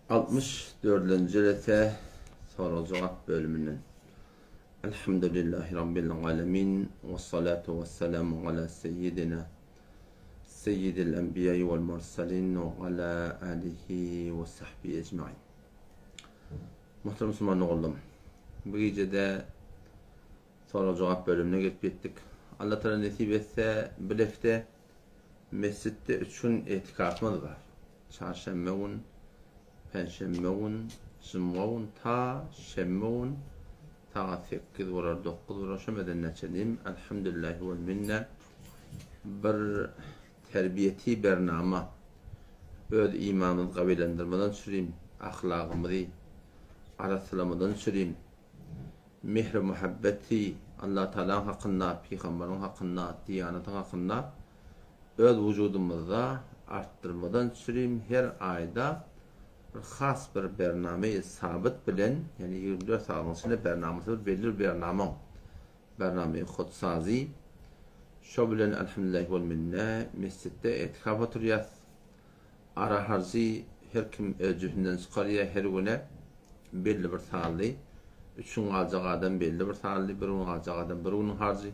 64-nji jelese sorag-jogap bölüminden. Elhamdülillahi Rabbil alemin we salatu we selamu ala seyyidina seyyidil enbiýai wal mursalin we ala alihi we sahbihi ecmain. Muhterem musulman doganlarym, bu gijede sorag-jogap bölümine gelip ýetdik. Allah Taala nesip etse, bu hepde Mesjitde üç gün etikafymyz bar. Çarşenbe gün, penşenbe gün, jumga gün ta şenbe gün sagat sekiz bolar, dokuz bolar şo medenine çenli Elhamdülillahi wel minne bir terbiýeti bernama öz imanymyzy gawylandyrmadan çürim, ahlagymyzy arassalamadan çürim, Mähri-muhabbeti Allatagalaň hakynda, pygamberiň hakynda, diýanatyň hakynda öz wujudymyzda artdyrmadan çürim her aýda bir has bir bername-i sabyt bilen, ýagny 24 sagadyň içinde bernamasy bir belli bir bernamaň, bername-i hudsazi, şo bilen elhamdülillahi wel minne mesjitde etikaf oturýas. Ara harjy her kim öz jübüsinden çykarýar, her güne belli bir sanly. Üç gün galjak adam belli bir sanly, bir gün galjak adam bir günüň harjy.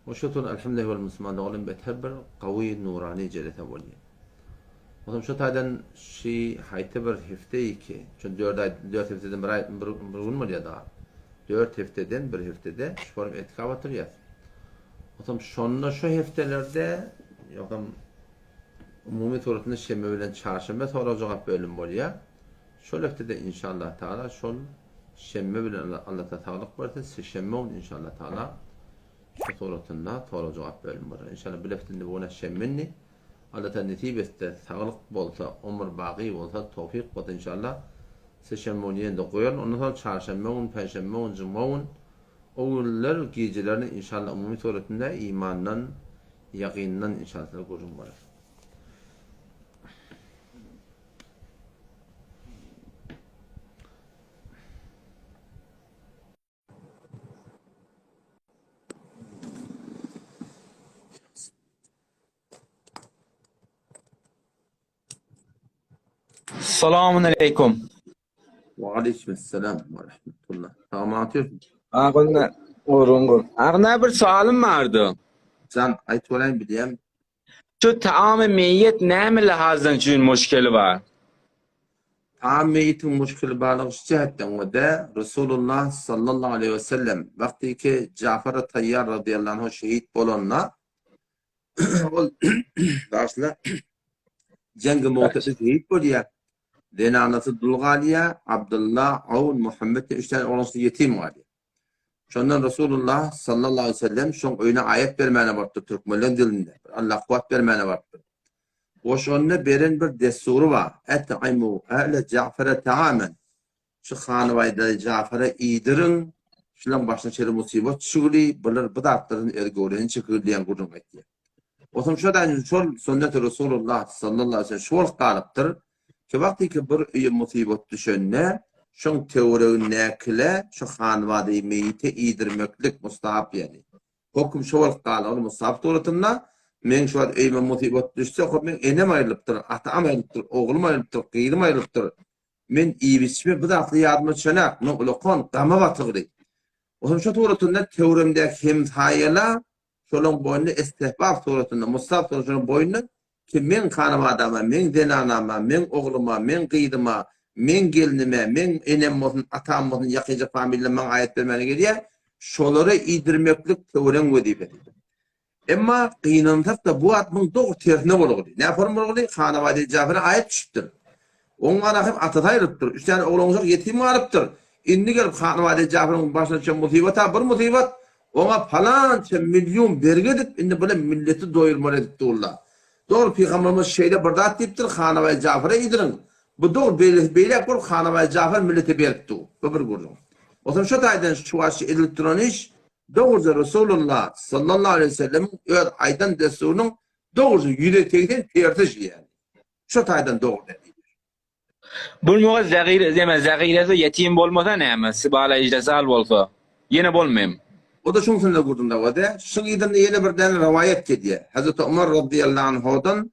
We şo tür elhamdülillah wal musulman doganlarym beter bir gawy nurany jelese bolýar. Onsoň şo taýdan şi haýsy bir hepde ki, şo dört aý dört hepdeden bir aý bir, bir gün bolýar da. Dört hepdeden bir hepdede şu forum etikap oturýar. Onsoň şonda şo hepdelerde ýogsam Umumy suratynda şenbe bilen çarşenbe sorag-jogap bölümi bolýar. Şol hepdede inşallah taala şol şenbe bilen Allah taala saglyk berse sişenbe gün inşallah taala şu suratynda sorag-jogap bölümi bolar. İnşallah bu hepdede bu güne şenbe indi. Allah taala nesip etse saglyk bolsa, ömür bagy bolsa, towfik bolsa inşallah sişenbe gün ýene-de goýaryn. Ondan soň çarşenbe gün, penşenbe gün, juma gün o günler gijelerini inşallah umumy suratynda imandan Ýakyndan inşallah gürrüň bolar. Salamun aleýkum. Wa aleýkumessalam we rahmetullah. Sagman Agynda gurun gur. Agynda bir soalym bardy. Jan aýt bolayyn bilýän. Şu taamy meýit näme lihazdan üçin muşkeli bar? Taam meýitiň muşkeli barlygy şu jähetden we de Resulullah sallallahu aleyhi ve sellem wagty ki Jafar Tayyar radıyallahu anh şehit bolanda Ol bagyşla Jeňgi Mu'tede şehit bolýar. Zenanasy dul galýar, Abdylla, Awn, Muhammet diýen üç täne oglançysy ýetim galýar. Şondan Resulullah sallallahu aleyhi ve sellem şoň öýüne aýat bermäne barypdyr türkmenleň dilinde. Allah kuwwat bermäne barypdyr. We şonda beren bir dessury bar. Et'imu ehle Ja'fere ta'amen. Şu Hanybaýdaýy Jafara iýdiriň, şulaň başyna şeýle musybat düşügili, bular bu zatlardan öz göwresini çekigil diýen gürrüň aýtýar. Otam şo da şol sünneti Resulullah sallallahu aleyhi ve sellem şu bolup galypdyr. Ki wagtyky bir öýe musybat düşende, şoň töweregindäkile şu Hanybaýdaýy meýite iýdirmeklik mustahap ýaly. Hokum şo bolup galdy, ol mustahap suratynda, meň şu wagt öýüme musybat düşse, hop meň enem aýrylypdyr, atam aýrylypdyr, oglum aýrylypdyr, gyzym aýrylypdyr. Men iýip-içme bu zatly ýadyma düşenak, men ulakan gama batygly. Otam şo suratynda töwremdäki hemsaýala şolaň boýnuna estehbap suratynda, mustahap suratynda şolaň boýnuna ki meň hanabadama, meň zenanama, meň ogluma, meň gyzyma, meň gelnime, meň enem bolsun, atam bolsun, ýakynja familiýam maňa aýat bermäne gelýär, şolara iýdirmeklik töwreň wezipesidir. Emma gynansak-da bu wagt muň dogry tersine bolguly. Näform bolguly? Hanabaý Jafere aýat düşüpdir. Oň gara hem atasy aýrylypdyr. Üç däne oglanjyk ýetim galypdyr. Indi gelip Hanabaý Jaferiň başyna düşen musybat-a bir musybat. Oňa palança million bergi edip, indi bile milleti doýurmaly edip durlar. Dogry pygamberimiz şeýle bir zat diýipdir, Hanabaý Jafere iýdiriň. Bu dogry beýlesi beýläk bolup Hanabaý Jafer millete berip dur. Bu bir gürrüň. Onsoň şo taýdan şu wagt edilip duran iş Dogruja Resulullah sallallahu aleýhi we sellemiň öz aýdan dessurynyň dogruja 180 tersi şu ýaly. Şo taýdan dogry däl diýilýär. Bolmaga zagir deme zagiresi ýetim bolmasa näme sibala ijlesal bolsa ýene bolmym. O-da şuň üstünde gürrüň dawada. Şuň yzynda ýene bir däne rowaýat gelýär. Hazreti Omar radiyallahu anhudan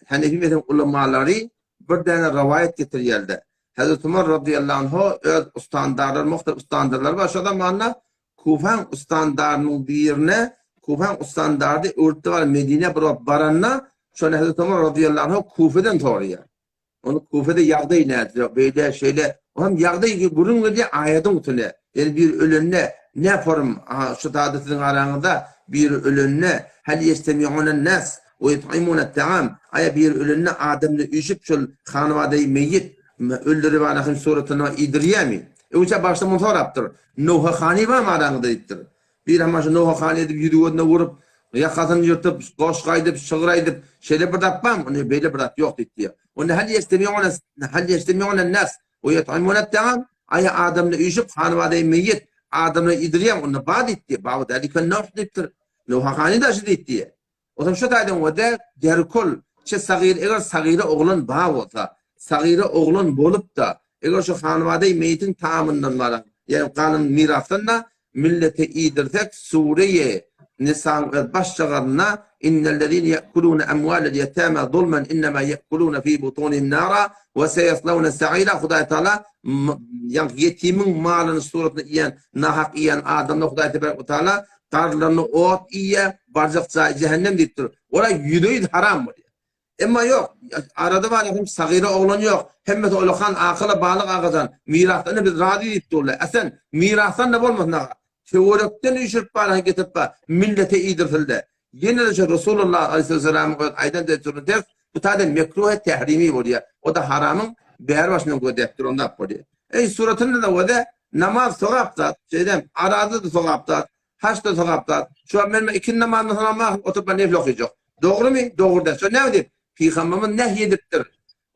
Hanefi mezhebiň ulamalary. bir däne rowaýat getirýärler. Hazreti Umar radiyallahu anhu öz ustandarlar, muhtelif ustandarlar bar. Şo zamanda Kufaň ustandarynyň birine, Kufaň ustandary öwrüpdi bar Medine bir wagt baranda, şonda Hazreti Umar radiyallahu anhu Kufeden soraýar. Ony Kufede ýagdaý nädip, beýle şeýle, o hem ýagdaý gürrüň berýär aýadyň üstüne. Ýani bir ölende ne form, aha şu zady siziň araňyzda bir ölende hal ýestemi'unen nas we yut'imune ta'am, aýa bir ölende adamly üýşüp şol hanwadaýy meýit öldürip alahym suratyna iýdirýärmi? Öwse başda muny sorapdyr. Nowha hany barmy araňyzda diýipdir. Bir hem şu Nowha hany edip ýüzi gözüne urup, ýakasyny ýyrtyp, goşgy aýdyp, şygyr aýdyp, şeýle bir zat barmy? Onda beýle bir zat ýok diýipdir. Onda hal ýestemi'une hal ýestemi'une nas we yut'imune ta'am, aýa adamly üýşüp hanwadaýy meýit adamly iýdirýärmi? Onda bar diýipdir. Bar dälika Nuh diýipdir. Nowha hany daşy diýipdir. Otam şu taýdan we derkol çe sagyr eger sagyra oglan ba bolsa, sagyra oglan bolup-da, eger şu hanwadaý meýitiň taamyndan baran, ýagny galan mirasdan-da millete iýdirsek, Sure-i Nisaň öz baş şygarynda, Innellezine ye'kulune emwalel yetama zulmen innema ye'kulune fi butunihim nara we seyeslawne sa'ira Hudaý Taala ýagny ýetimiň malyny suratyny iýen, nahak iýen adamlar Hudaý tebarek we taala Garlaryny ot iýýär, barjak jaýy jähennem diýip dur. Olar ýüze-ýüz haram bolýar. Emma ýok, arada bar hem sagyra oglan ýok. Hemmesi olakan akyla balyk agajan. Mirasdan biz razy diýip durlar. A sen mirasdan-da bolmasyn aga. Töwerekden üýşürip bar, getirip bar, millete iýdirsilde. Ýene-de şu Resulullah aleýhissalamyň öz aýdan dessuryna ters, bu taýda mekruh tehrimi bolýar. O-da haramyň bäri başyndan gözläp duran zat bolýar. Eý, suratynda-da wada namaz sogap zat, şeýdem, araza-da sogap zat, haç-da sogap zat. Şu wagt men ikindi namazyndan soňam ahyr oturyp men nefil okyjak. Dogrumy? Dogry däl. Şo näme diýip? Pygamberimiz nähi edipdir.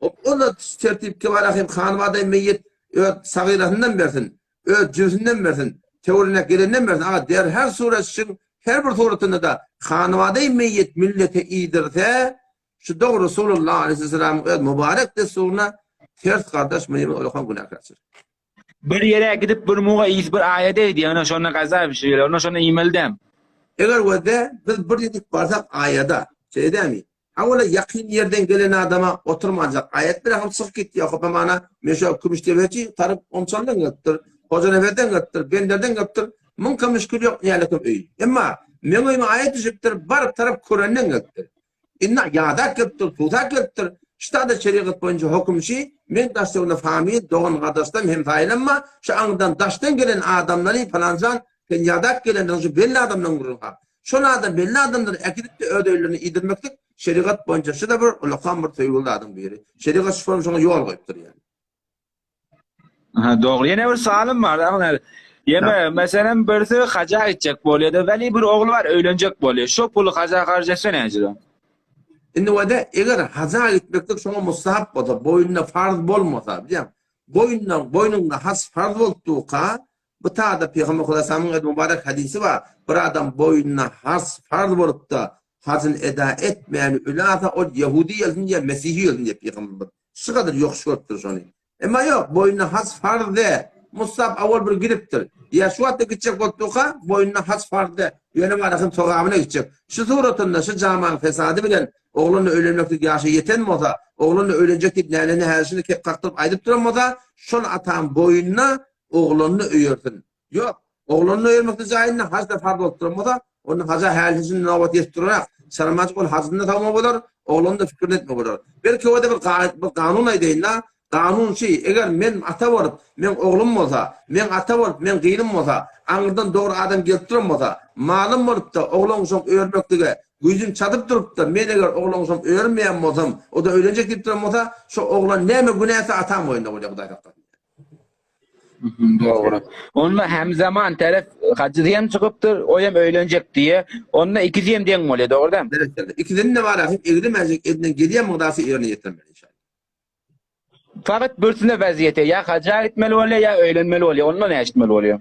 O-da tertipke bar ahim hanwada meýit öz sagyrasyndan bersin, öz jübüsinden bersin, töweregine gelenden bersin. Aga der her suretçiň her bir suratynda-da hanwada meýit millete iýdirse, Şu dogry Resulullah aleyhisselamyň öz mübarek dessuryna ters gardaş muny olakan günäkärçilik. Bir ýere gidip bir muga iýs bir aýa degdi ýöne şonda gaza bişirýärler onda şonda iýmeli däl. Eger wede biz bir ýerik barsak aýada, şeýle dälmi? Awala ýakyn ýerden gelen adama oturmanjak aýat bir hem çykyp gitdi ýa hopamana men şu kümüşdebeçi taryp omçandan gelipdir, Hojanepesden gelipdir, Benderden gelipdir, muňka müşkil ýok nälekim öý. Emma meň öýüme aýat düşüpdir, baryp tarap körenden gelipdir. Indi ýadak gelipdir, susak gelipdir. Ştada şerigat boýunça höküm şi, men daşdöwle famil, dogan-gardaşdan hemsaýalanma, şu aňyrdan daşdan gelen adamlary palanjan, sen ýadak gelenden şu belli adamdan gürrüň ha. Şol adam belli adamlary äkidip-de öz öýlerine iýdirmeklik şerigat boýunça şu-da bir ulakam bir söýgüli zadyň biri. Şerigat şu form şoňa ýol goýupdyr ýaly. Aha, dogry. Ýene bir soalym bar. Agnar. Ýeme, meselem, birisi haja gitjek bolýar-da, weli bir ogly bar, öýlenjek bolýar. Şo puly haja harç etse näjire? Indi wada, eger haja gitmeklik şoňa mustahap bolsa, boýnuna farz bolmasa, bilýäň, boýnuna, boýnuňda haj farz bolup durka, bu tada Pygamber Hudaýsamyň öz mübarek hadysy bar, bir adam boýnuna haj farz bolupda, hajyny eda etmän ölasa, ol ýehudi ölsün ýa mesihi ölsün diýip Pygamberimiz Şu gadar ýokuş görüpdir şony. Emma ýok, boýnuna haç farz dä. Musab awal bir gidipdir. Ýa şu wagtda gitjek bolup durka, boýnuna haç farz dä. Ýöne barasyn sogabyna gitjek. Şu suratynda şu jamaň fesady bilen oglanyna öýlenmeklik ýaşy ýeten bolsa, oglanyna öýlenjek diýip nälene häzişini kep kakdyryp aýdyp duran bolsa, şol ataň boýnuna oglanyny öýersin. Ýok, oglanyny öýermekde jaýynda haj-da farz bolup duran bolsa, onda haja hälhişinde nobat ýetip durarak, çalamajyk ol hajyny-da sowma bolar, oglanyny-da pikirini etme bolar. Belki o-da bir bir kanun aýdaýyn-da, kanun şi, eger men ata bolup, meň oglum bolsa, meň ata bolup, meň gyzym bolsa, aňyrdan dogry adam gelip duran bolsa, malym bolup-da, oglan-uşak öýermeklige güýjüm çatyp durup-da, men eger oglan-uşak öýermeýän bolsam, o-da öýlenjek diýip duran bolsa, şo oglan näme günä etse ataň boýnuna bolýar, Hudaý saklasyn. Dogry. Onda hem zaman taraf hajy hem çykypdyr, o hem öýlenjek diýe. Onda ikisi hem deň bolýar, dogry däl? Berekella. Ikisini de bar, hem egri-mäjek elinden gelýän mygdasy ýerine ýetirmeli inşallah. Fakat birsine wezýete ýa haja gitmeli bolýar, ýa öýlenmeli bolýar. Onda näme etmeli bolýar?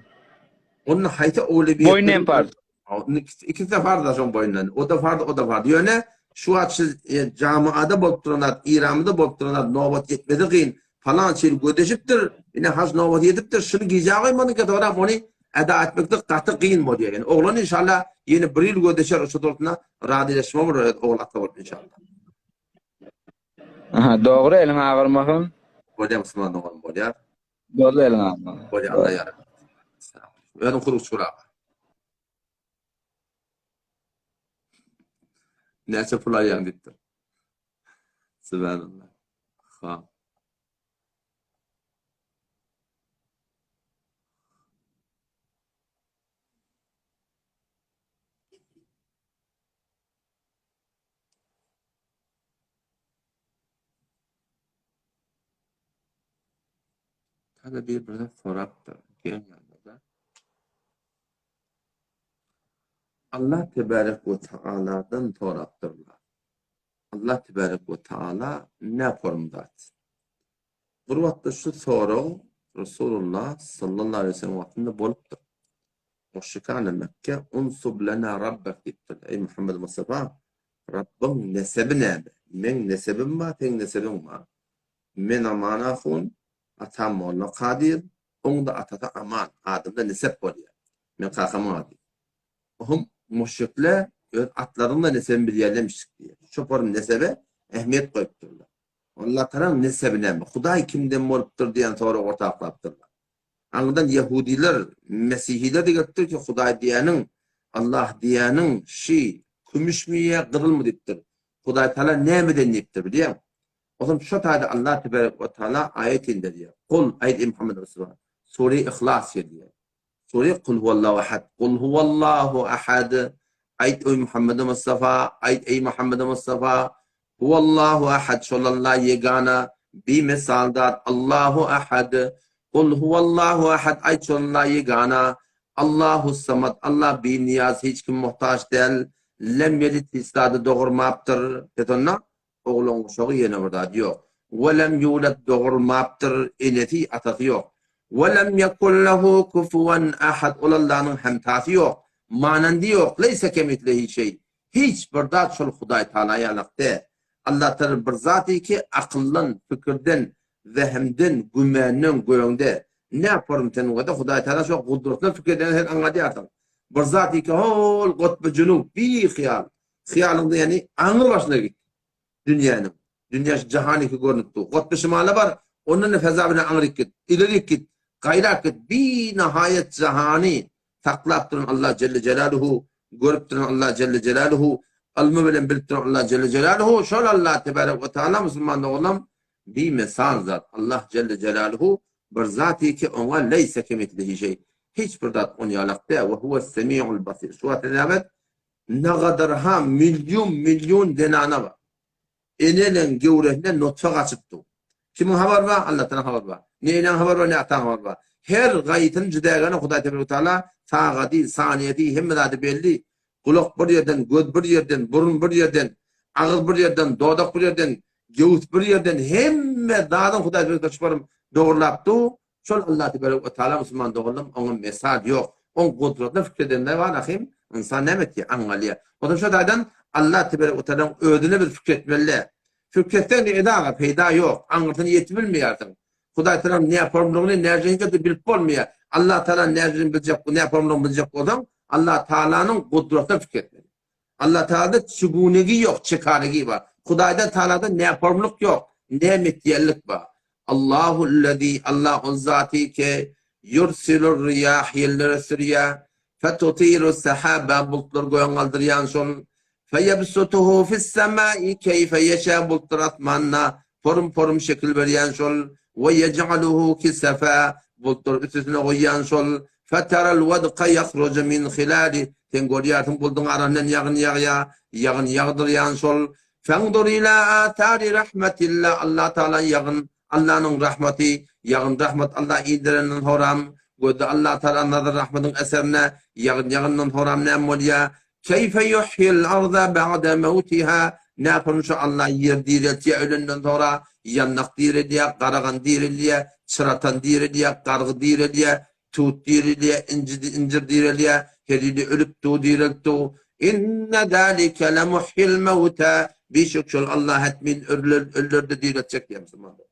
Onda haýsy owlebiyet? Boýun hem farz. Ikisi de farz da şoň boýundan. O da farz, o da farz. Ýöne şu wagt siz e, jamiada bolup duran zat, Iramda bolup duran zat nobat ýetmesi kyn. Falan çil gödeşipdir, ine haç nobat ýetipdir. Şuny gijä goýmadyň ki, soňra ony eda etmekde gaty kyn bolýar. Yani oglan inşallah ýene bir ýyl gödeşer şu durtuna razylaşma bolar ogul ata bolup inşallah. Aha, dogry eliň agyrmasyn. Bolýar musulman doganym bolýar. Boldy eliň agyrmasyn. Bolýar Allah ýar. Özüň kurukçy bul aga. Näçe pul alýaň diýipdir. Subhanallah. Ha. Tabi bir birden sorapdyr. Gelmedi. Allah tebarek we taaladan sorapdyrlar. Allah tebarek we taala ne formdat? Bir wagtda şu sorag Resulullah sallallahu aleyhi ve sellem wagtynda bolupdyr. Müşrikane Mekke unsub lena rabbek diýipdir. Eý Muhammed Mustafa, Rabbyň nesebi näme? Meň nesebim bar, seň nesebiň bar. Men Aman ahun, atam Molla Kadyr, oň-da atasy Aman, adymda nesep bolýar. Men kakamyň ady. Ohm müşrikler öz atlarynyň-da nesebini bilýärlermişik diýýär. Şoparyň nesebe ähmiýet goýupdyrlar. Allatagalaň nesebi näme? Hudaý kimden bolupdyr diýen soragy orta aklapdyrlar. Aňyrdan ýehudiler, mesihiler-de gelipdir ki, Hudaý diýýäniň, Allah diýýäniň şi kümüşmi ýa gyzylmy diýipdir. Hudaý Taala nämeden diýipdir bilýäňmi? Onsoň şo taýda Allah tebarek we taala aýat inderýär. Kul, aýt eý Muhammed Resulullah. Sure Yhlas gelýär. Sure Kul huwallahu ahad. Kul huwallahu ahad. Aýt eý Muhammed Mustafa, aýt eý Muhammed Mustafa. Huwallahu ahad, şol Allah ýegana, bimesal zat, Allahu ahad. Kul huwallahu ahad, aýt şol Allah ýegana, Allahu samad, Allah binyýaz, hiç kim muhtaç däl, lem ýelid hiç zady dogurmapdyr. Pes onda oglan guşagy ýene bir zat ýok. We lem ýulad dogurmapdyr, enesi, atasy ýok. We lem ýekun lehu kufuwan ahad, ol Allanyň hemtasy ýok, manandy ýok, leýse kemislihi şeý, Hiç bir zat şol Hudaý Taala ýalak däl. Allah Taala bir zat ki akyldan, pikirden, wehimden, gümenden göňde. Ne form sen oda Hudaý Taala şo gudratyna pikir edeni sen aňladýarsyň. Bir zat ki hol gutby junub bi hyýal. Hyýalyňda ýani aňry başyna git. Dünýäniň. Dünýä şu jahan iki görnüp dur. Gutby şimala bar, ondan da feza bilen aňryk git. Ilerik git. Gaýrak git. Bi nihaýet jahany saklap duran Allah Jelle Jelaluhu, görüp duran Allah Jelle Jelaluhu, ylmy bilen bilip duran Allah Jelle Jelaluhu, şol Allah Tebarek we Taala musulman doganlarym bimesal zat. Allah Jelle Jelaluhu bir zat ki oňa leýse kemislihi şeý. Hiç bir zat on ýalak däl. We huves semiul basir. Şu wagt näme? Nagadar ha milyon milyon zenana bar. Eneleň göwresinde nutfa gaçyp dur. Kimiň habary bar? Allahdan habary bar. Ne eneň habary bar, ne ataň habary bar. Her gaýytyny jüdägene Hudaý tebarek we taala sagady, saniýesi, hemme zady belli. Gulak bir ýerden, göz bir ýerden, burun bir ýerden, agyz bir ýerden, dodak bir ýerden, göwüs bir ýerden, hemme zadyň Hudaý tebarek we taala dogrulap dur. Şol Allah tebarek we taala musulman doganlarym oňa mesal ýok. Oň gudratyna fikir edende bar ahim ynsan näme etýär? Aňňalýar. Onsoň şo taýdan Allah tebarek we taalaň özüne biz fikir etmeli. Fikir etseň ne edaga peýda ýok. Aňyrsyna ýetip bilmeýärsiň. Hudaý taalaň näformlygyny näjeňki bilip bolmaýar. Allah taala näjini biljek, näformlygyny biljek bolsaň, Allah taalanyň gudratyna fikir etmeli. Allah Taalada çügünigi ýok, çekanigi bar. Hudaýda Taalada näformlyk ýok, nämetýänlik bar. Allahu-llezî, Allah ol zaty ki, ýursilur riýah, ýelleri sürýär, fetutiru sahaba, bultlary göge galdyrýan şol, feýebsutuhu fis-semâi keýfe ýeşâ, bultlary asmanda porum-porum şekil berýän şol, we ýej'aluhu kisefa, bultlary üstüsine goýýan şol, Feteral wedka ýahruju min hilali, sen görýärsiň bulduň arasyndan ýagyn ýagýar, ýagyn ýagdyrýan şol. Fendur ila athari rahmetilla, Allah Taala ýagyn, Allanyň rahmaty, ýagyn rahmat Allah indirenden soram, gözde Allah Taala nazar rahmatyň eserine, ýagyn ýagyndan soram näme bolýar? Keýfe yuhyil arda ba'de mewtiha, näpurun şu Allah ýer direltýär ölenden soňra, ýandak direlýär, garagan direlýär, çyratan direlýär, gargy direlýär, tut direlýär, inji injir direlýär, her ýyly ölüp du direlip du. Inne zalike lemuhyil mewta, bişek şol Allah hetmin ölüler ölüleri-de direltjek diýýär musulmanlar.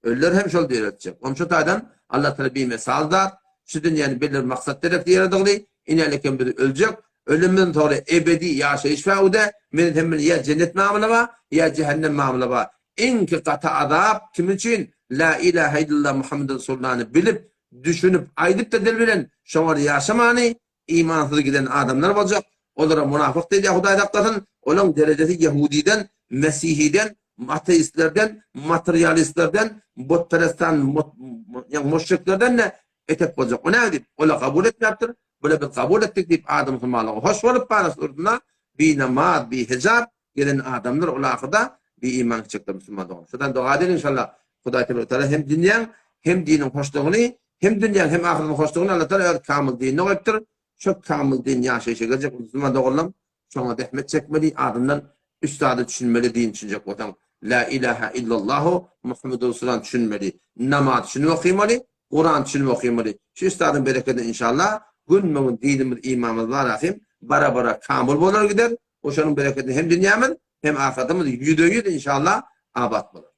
Ölüler hem şol direltjek. Onuň şu taýdan Allah Taala bimesal zat, şu dünýäni belli bir maksat derek ýaradygyny, inälekem biz öljek, ölümden soňra ebedi ýaşaýyş bauda, men hem ýa jennet mamla bar, ýa jähennem mamla bar. Iňki gaty azap kim üçin? La ilahe illallah Muhammeden Resulullahny bilip, düşünip, aýdyp-da dil bilen şoňa ýaşamany, imansyz giden adamlar boljak. Olara munafyk diýilýär, Hudaý saklasyn. Olaň derejesi ýehudiden, mesihiden, ateistlerden, materialistlerden, butperestan, ýagny müşriklerden-de etek boljak. O näme diýip, ola kabul etmäpdir, bula biz kabul etdik diýip ady musulmanlyga hoş bolup barasy urduna binamaz, bihijap gelen adamlar ol ahyrda biiman gitjekler musulman dogan. Şodan doga edeliň inşallah Hudaý Tebarek Teala hem dünýäň hem diniň hoşlugyny hem dünýäň hem ahyretiň hoşlugyny Allah Teala öz kamyl dinine goýupdyr. Şo kamyl din ýaşaýşa geljek musulman doganlarym şoňa zähmet çekmeli azyndan üç zada düşünmeli din düşünjek bolsaň La ilaha illallahu Muhammedur Resulullah düşünmeli. Namaz düşünip okymaly, Kuran düşünip okymaly. Şu üç zadyň berekedine inşallah günbe-gün dinimiz imanymyz bar ahim bara-bara kamyl bolar gider. Oşanyň berekedine hem dünýämiz, hem ahyretimiz ýüze-ýüz inşallah abat bolar.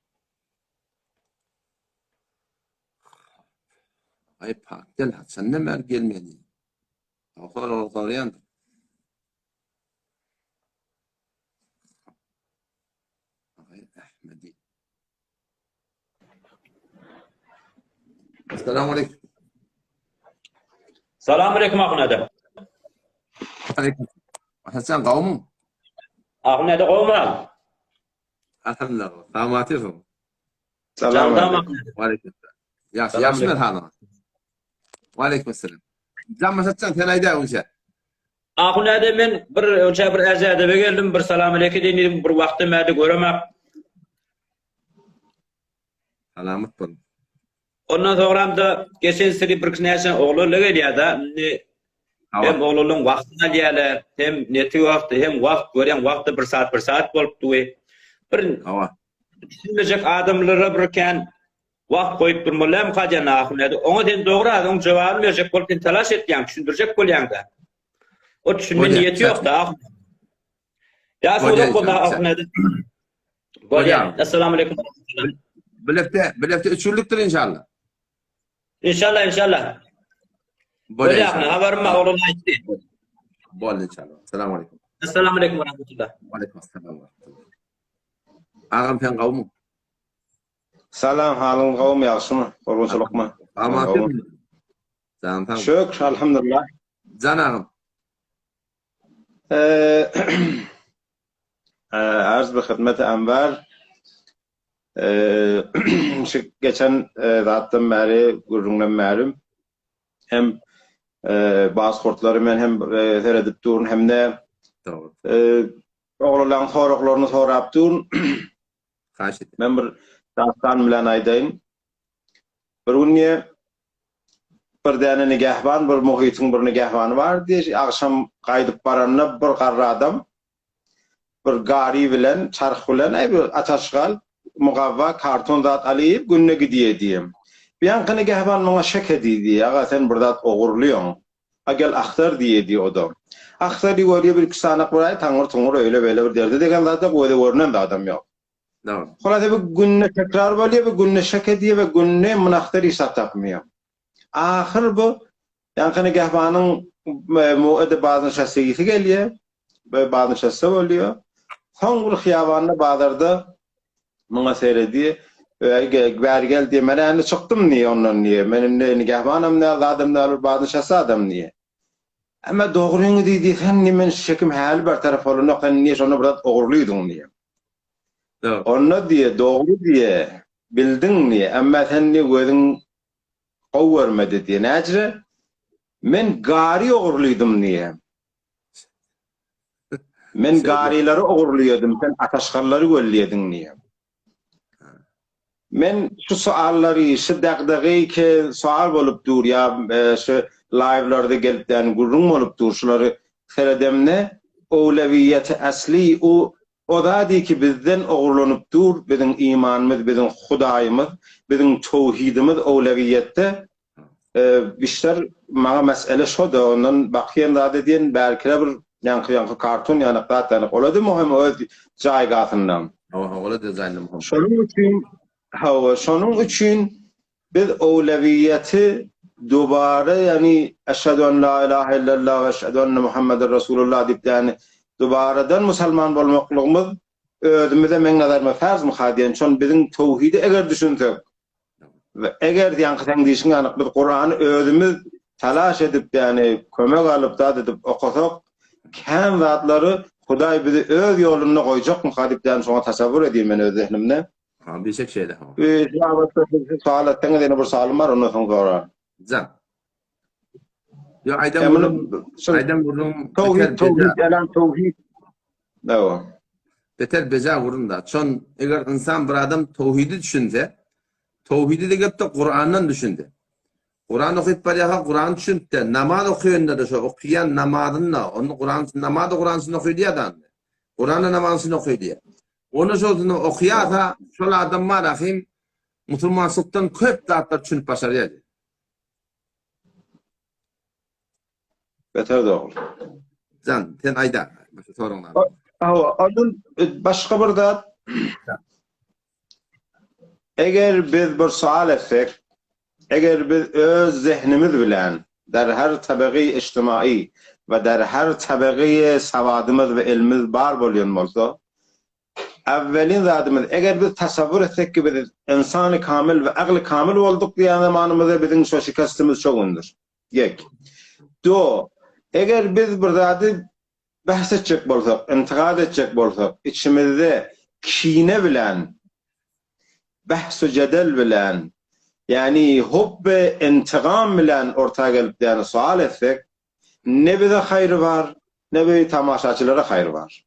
Aý pakdel haçandan bäri gelmedi. Soragy soraýandyr. Aý Ahmedi. Assalamu aleyküm. Salam aleyküm Ahun ata. Aleyküm. Hasan gawmy? Ahun ata gawmy? Alhamdulillah. Salamat ýosun. Salam aleyküm. Wa aleyküm. Ýagşy, ýagşy men halyňyz. Wa aleyküm assalam. Jamma satjan sen aýda onça. Ahun ata men bir onça bir äzädebe geldim, bir salam aleyküm diýdim, bir wagtda mäde göremek. Salamat bol. Ondan soňram da geçen sene bir näçe oglanlar gelýär-de, indi hem oglanlaryň wagtyny alýarlar, hem neti wagty, hem wagt görýän wagtda bir saat bir saat bolupdy. Bir Hawa. Düşünmejek adamlara bir kän wagt goýup durmaly dälmi diýen ahun Oňa sen dogry az, oň jogabyny berjek bolup sen talaş etýäň, düşündirjek bolýaň-da. O düşünme niýeti ýok-da ahun. Ýa uzak bolsa ahun Bolýar. Assalamu aleýkum. Bilekde, bilekde üç günlükdir inşallah. İnşallah, inşallah. Bolýar. Habarym bar, oglan aýtdy. Boldy inşallah. Assalamu aleýkum. Assalamu aleýkum we rahmetullah. Wa aleýkum assalam. Agam sen gowmy? Salam, halyň gowmy, ýagşymy? Gurgunçylykmy? Aman. Jan sag. Şükür, alhamdulillah. Jan agam. Arz bi hyzmeti Enwer. Şu geçen zatdan bäri, gürrüňden bäri hem bazhurtlary men hem seredip durun hem-de oglanlaryň soraglaryny sorap durun. Men bir dastan bilen aýdaýyn. Bir gün diýe bir däne nigähban, bir muhytyň bir nigähbany bar diýe, agşam gaýdyp baranda bir garry adam bir gary bilen, çarh bilen, aý bir ataşgal, mugawwa, karton zat alyp günde gidýe diýe. Bu ýaňky nigähban muňa şek edi diýe, aga sen bir zat ogurlyýoň. A gel agtar diýe diýe o-da. Agtar diýip görýe bir iki sanak bir aý taňňyr-tuňňur öýle-beýle bir derde degen zat ýok, göze görnen zadam ýok. Dogry. Hulasa bir günde tekrar bolýar, bir günde şek edýär we günde munahtar iş zat tapmaýar. Ahyr bu ýaňky nigähbanyň muede baznişastegisi gelýär we baznişaste bolýar. Soň bir hyýabanda bazarda muňa seredýär. Bäri gel diýýär, men indi çykdym diýýär ondan diýýär. Men indi nigähbanam däl, zadam däl, bir baznişaste adam diýýär. Emma dogryňy diý diýseň, indi men şekim häli bir tarap bolanok, sen indi şonda bir zat ogurlydyň diýýär. Onda diýýär, dogry diýýär, bildiň diýýär, emma sen diýýär gözüň gowy görmedi diýýär. Näcire? Men gary ogurlydym diýýär. Men garylary ogurlyýadym, sen ataşgallary gözleýediň diýýär. Men şu suallary, şu dagdagy ke sual bolup dur ýa şu laýwlarda gelip däni gürrüň bolup dur şulary seredemde owlewiýeti asli u o zady ki bizden ogurlanyp dur biziň imanymyz biziň hudaýymyz biziň towhidimiz owlewiýetde Bişler maňa mesele şo-da, ondan bakýan zat edýän, bärkire bir ýaňky ýaňky karton ýanak zat ýanak, ola-da möhüm öz jaýgasynda. Hawa, hawa, ola-da jaýynda möhüm. Şonuň üçin, hawa, şonuň üçin biz owlewiýeti dubara, ýagny eşhedü en la ilahe illallah we eşhedü enne Muhammeden Resulullah diýip, ýagny dubaradan musalman bolmaklygymyz. özümize meň nazaryma farzmyka diýen, şon biziň towhide eger düşünsek we eger ýaňky seň diýşiň ýaly biz Kurany özümiz talaş edip ýagny kömek alyp zat edip okasak kän zatlary Hudaý bizi öz ýolunda goýjakmyka diýip ýagny şoňa tasawwur edýän men öz zehnimde. Ha, bişek şeýle. Ha. Şu babatda siz sual etseňiz ýene bir sualym bar ondan soň soraryn. Jan. Yo aýdan gürrüň, aýdan gürrüň towhid, towhid, elan towhid. Ewa. Beter beja gürrüň da. Çon eger insan bir adam towhidi düşünse, towhidi de gepde Kur'andan düşünse. Kur'an okyp barýarka Kur'an düşünipde, namaz okuyanda da şo okuýan namazynda, onu Kur'an namaz da Kur'an üçin okuýar da. Kur'an da namaz üçin okuýar. Onu şosyny okuýarsa, şol adam bar ahim musulmançylykdan köp zatlar düşünip başarýar. Beter dogry. Jan, sen aýda. Başga soraň bar. Hawa, ondan e, başga bir zat. Eger biz bir sual etsek, eger biz öz zehnimiz bilen der her tabigy ijtimai we der her tabigy sawadymyz we ilmimiz bar bolýan bolsa, Äwwelin zadymyz, eger biz tasawwur etsek ki biz ynsany kamil we agly kamil bolduk diýen zamanymyzda biziň şo şikestimiz şo gündür. Ýek. Do. Eger biz bir zady bahs etjek bolsak, intikad etjek bolsak, içimizde kine bilen, bahs-u jedel bilen, ýagny hubbe intigam bilen orta gelip ýagny sual etsek, ne bize haýry bar, ne bir tamaşaçylara haýry bar.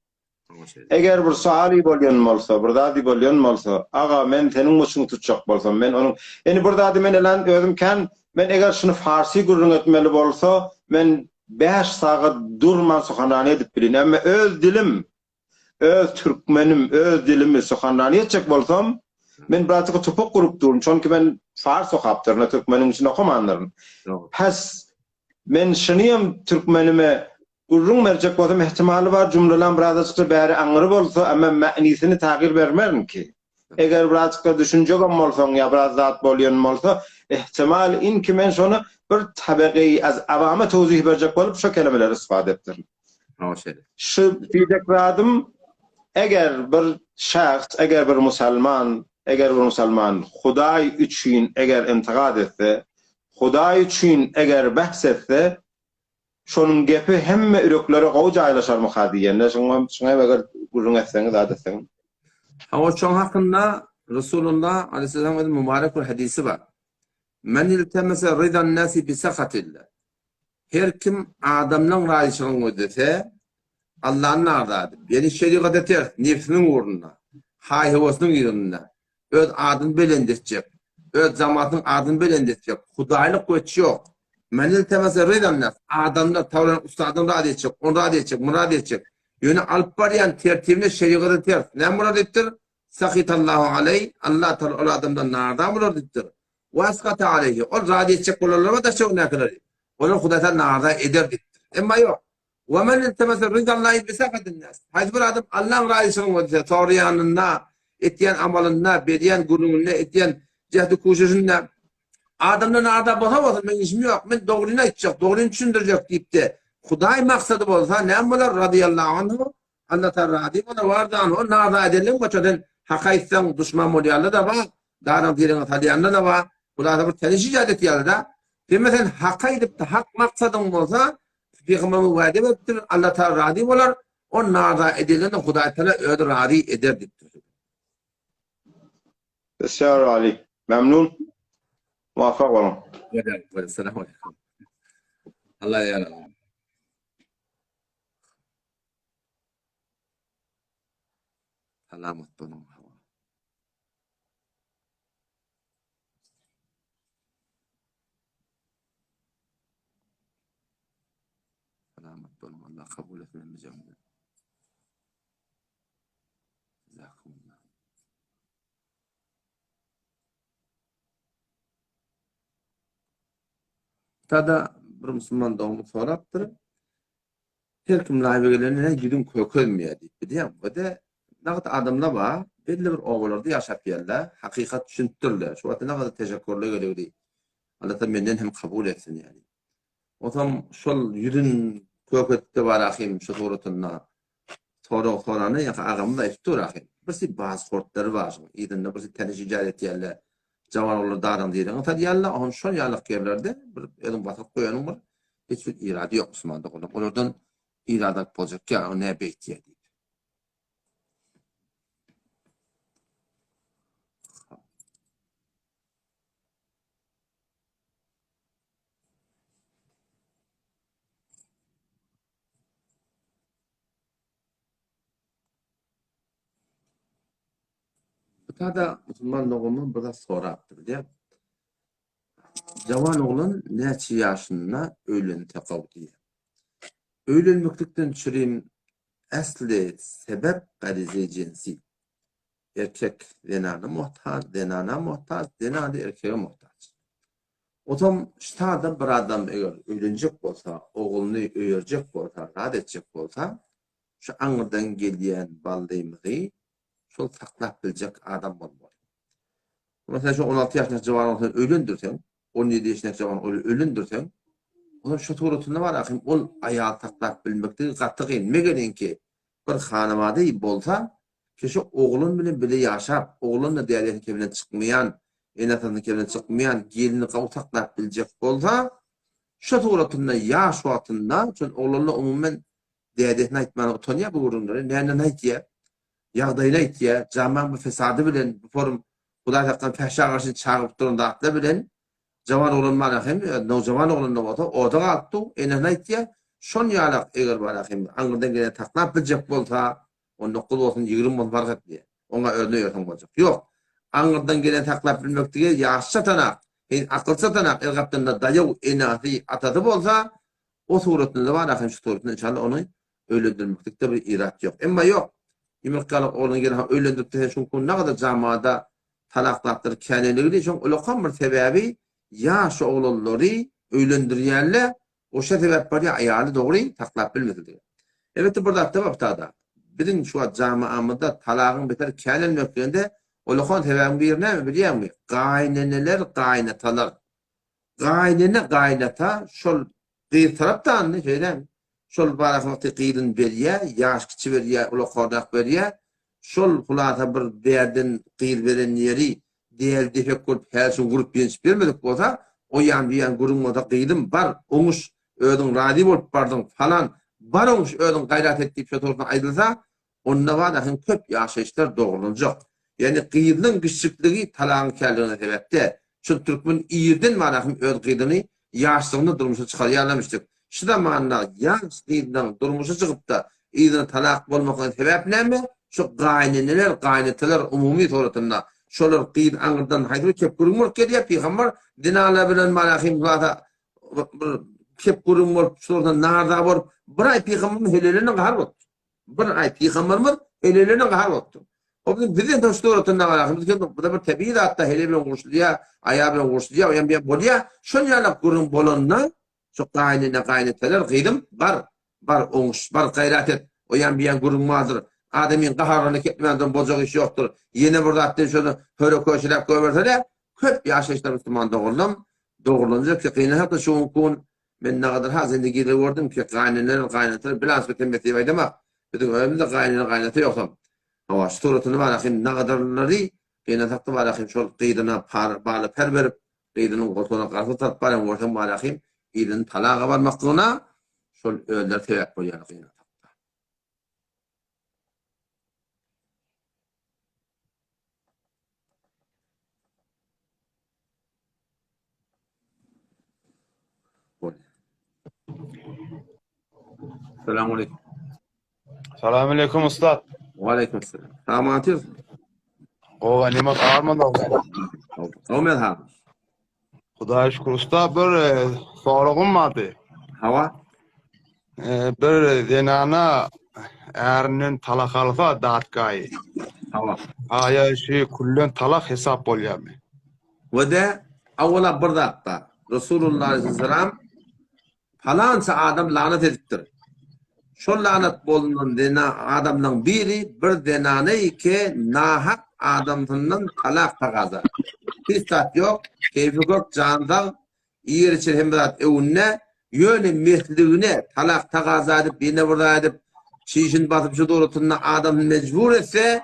Eger bir sualy bolýan bolsa, bir zady bolýan bolsa, aga men seniň muçuňy tutjak bolsam, men onuň, indi bir zady men elan özüm kän, men eger şuny farsy gürrüň etmeli bolsa, men bäş sagat durman suhanrany edip bilin. Emma öz dilim, öz türkmenim, öz dilimi suhanrany etjek bolsam, men birazjyk tupuk gurup durun. Çünki men fars okapdyryn, türkmeniň içinde okamandyryn. Pes, men şuny hem türkmenime Gürrüň berjek bolsam ehtimaly bar jümlelam birazajykda bäri aňry bolsa emma mänisini tagyr bermerin ki. Eger birazjykda düşünjegem bolsaň ýa biraz zat bolýan bolsa ehtimal inki men şony bir tabegeýi az awama towzih berjek bolup şo kelemeleri istifade etdirin. Hawa şeýle. Şu diýjek zadym eger bir şahs eger bir musalman eger bir musalman Hudaý üçin eger intigat etse Hudaý üçin eger bahs etse Şonuň gepi hemme üreklere gowy jaýlaşarmyka diýende, şoňa şoňa eger gürrüň etseňiz, zat etseňiz. Hawa, şoň hakynda Resulullah aleýhissalamyň öz mübarek bir hadysy bar. Men iltemese rydan nasi bi sahatillah. Her kim adamlaň razyçylygyny gözlese, Allany narza edip, ýagny şerigata ters, nebsiniň ugrunda, haý-höwesiniň yzynda, öz adyny belent etjek, öz jamatynyň adyny belent etjek, hudaýlyk göç ýok. Men iltemese rydan nas, adamlar tawlan ustadyny razy etjek, ony razy etjek, muny razy etjek. Ýöne alyp barýan tertibine şerigata ters. Näme bolar diýipdir? Sahitallahu aleý, Allah taala ol adamdan narza bolar diýipdir. Wa asgata aleýhi, ol razy etjek bolanlar bar daş-töweregindäkileri. Olar Hudaý taala narza eder diýipdir. Emma ýok. Wa men iltemese ridallahi bi sahatin nas. Haýsy bir adam Allaň razyçylygyny gözlese, soraýanynda, etýän amalynda, berýän gürrüňinde, etýän jähdi kuşuşynda adamdan arda bolsa bolsun, meň işim ýok, men dogryny aýtjak, dogryny düşündirjek diýip-de, Hudaý maksady bolsa, näme bolar? Radiyallahu anhu, Allah taala razy bolar, warda anhu, ol naza edenligiň bolsa, sen hak aýtsaň, duşman bolýanlar-da bar, daraň diriňe salýanlar-da bar, bular bir teniş icat etýärler-de. Sen sen hak aýdyp-da, hak maksadyň bolsa, Pygamberimiz wade beripdir, Allah Taala razy bolar, ol naza edilende Hudaý Taala özi razy eder diýipdir. Besiýar aly. Memnun. Muvaffak boluň. Esselamu aleýkum. Allah ýar olsun. Salamat boluň. Salamat boluň. Allah kabul etsin hemmejemizi. Jazakumullah. Tada bir musulman doganymyz sorapdyr. Her kim live gelende ne ýüzüň kökelmeýär diýip bilýän. Bu de nagt adamlar bar, belli bir obalarda ýaşap ýörler, hakykat düşünipdirler. Şu wagtda nagt teşekkürler gelegdi. Allah ta menden hem kabul etsin ýaly. Onsoň şol ýüzün kökeltdi bar ahim şu suratynda. Sorag sorany ýa agamyz aýdyp dur ahy. Birsi baz hortlary bar şoň yzynda birsi täne şijar etýärler. Jawan oglanlar daraň direňe salýarlar. Ohm şol ýalak ýerlerde bir özüň basyryp goýanyň bir hiç bir irady ýok musulman doganlar. Olardan irad alyp boljak ýa o nä beýtýär diýip. Bu tada musulman doganymyz bir zat sorapdyr diýip. Jawan oglan näçe ýaşynda öýlense gowy diýýär. Öýlenmeklikden çürim äsli sebäp garize jensi. Erkek zenana muhtaç, zenana muhtaç, zenany erkege muhtaç. Otam ştada bir adam eger öýlenjek bolsa, ogluny öýerjek bolsa, zat etjek bolsa, şu aňyrdan gelýän ballymyzy şol saklap biljek adam bolmaly. Meselem, şu 16 ýaşyndaky jawan ogly sen öýlendirseň, 17 ýaşyndaky jawan ogly öýlendirseň, onuň şu suratynda bar ahym ol aýal saklap bilmekligi gaty kyn. Megeriňki bir hanabady bolsa, Kişi oglan bilen bile ýaşap, oglan-da dädesiniň keminden çykmaýan, ene-atasynyň keminden çykmaýan gelni gawy saklap biljek bolsa, şo suratynda ýaş wagtynda, şol oglanlar umuman dädesine aýtmana utanýar bu gürrüňleri, nänden aýtýar, ýagdaýyny aýtýar, jamaň bu fesady bilen, bu forum Hudaý saklan päşä garşy çagyryp duran zatlar bilen Jawan oglan bar hem, nowjawan oglan-da bolsa, oda galyp dur, enesine aýtýar, şon ýalak eger bar hem aňyrdan geleni saklap biljek bolsa, 19 bolsun, 20 bolsun fark etmeýär. Oňa özüne ýörseň boljak. Ýok. Aňyrdan geleni saklap bilmek diýe ýaş çatanak, hen akyl çatanak, el gapdalynda daýaw enesi, atasy bolsa, o suratynda bar hem şu suratynda inşallah ony öýlendirmeklikde bir irat ýok. Emma ýok. Ýumurtgalyk oglan gelin öýlendirip sen şu gün nagada jamada talak zatlar käneligini şoň ulakan bir sebäbi ýaş oglanlary öýlendirýärler Oşa sebäp barýa aýaly dogry saklap bilmese diýip. Elbetde bir zatda bar tada. Biziň şu wagt jamaamyzda talagyň beter känelmekliginde ulakan sebäbiň biri näme bilýäňmi? Gaýyneneler, gaýynatalar. Gaýynene, gaýynata şol gyz tarapdandy, şeýdämi? Şol barasy wagty gyzyny berýä, ýaş kiçi berýä, ulakardak berýä. Şol hulasa bir bärden gyz beren ýeri däli depek bolup häli urup ýençip bermedik bolsa, o ýan bu ýan gürrüň bolsa gyzym bar oňuş özüň razy bolup bardyň falan bar oňuş özüň gaýrat et diýip şo tarapdan aýdylsa, onda bar hem köp ýaşaýyşlar dogrulanjak. Ýagny gyzynyň giçjikligi talagyň kärligine sebäp däl. Şol türkmen irden bar hem öz gyzyny ýaşlygynda durmuşa çykarýarlarmyşdyk. Şu zamanda ýaş gyzlaň durmuşa çykypda yzyna talak bolmaklaryna sebäp näme? Şu gaýyneneler, gaýynatalar umumy suratynda şolar gyz aňyrdan haýsy bir kep gürrüň bolup gelýär, pygamber zinalar bilen malahym zata bir kep gürrüň bolup şolardan narza bolup bir aý pygamberimiz heleýlerine gahar bolupdyr. Bir aý pygamberimiz heleýlerine gahar bolupdyr. O bizim bizden de şu suratynda malahym biz bu da bir tebigy zatda heleý bilen gurşulýar, aýal bilen gurşulýar, o ýa bolýar. Şol ýaly gürrüň bolanda Şu gaýynene gaýynatalar gyzym bar, bar oňuş, bar gaýrat et, o ýan bu ýan gürrüň bardyr. Adamyň gaharyny ketmän duran boljak iş ýokdur. Ýene bir zat diýip şony höre-köşeläp goýbersene, köp ýaşaýyşlar musulman dogrulam, dogrulanjak ki gynansak-da şu günki gün men nagadar ha zindigide gördüm ki gaýyneneler gaýynatalar bilansy hemmesi diýip aýdamak. Biziň özümizde gaýynene gaýynata ýogsam. Hawa şu suratyny bar ahim nagadarlary gynansakda bar ahim şol gyzyna par bala per berip Gyzynyň goltugyna garpyz salyp barýan görseň barahym yzyny talaga barmaklygyna şol özleri sebäp bolýar gynansakda. Bolýar. Salam aleyküm. Salam aleyküm ustad. Wa aleyküm selam. Salamat. Gowy nima armanda. Ömer ha. Hudaýa şükür usta bir e, soragym bardy. Hawa. E, bir zenana ärinden talak alsa datgaýy. Hawa. Aýa şu küllen talak hesap bolýarmy? We de awala bir zat bar. Resulullah aleyhisselam Palança adam lanat edipdir. Şol lanat bolunan zena adamlaň biri bir zenana ki nahak adamsyndan talak tagaza. Hiç zat ýok, keýpi kök, jany sag, iýer içer hemme zat öwünde, ýöne mesligine talak tagaza edip, ýene bir zat edip. Çişini basyp şu suratynda adamyny mejbur etse,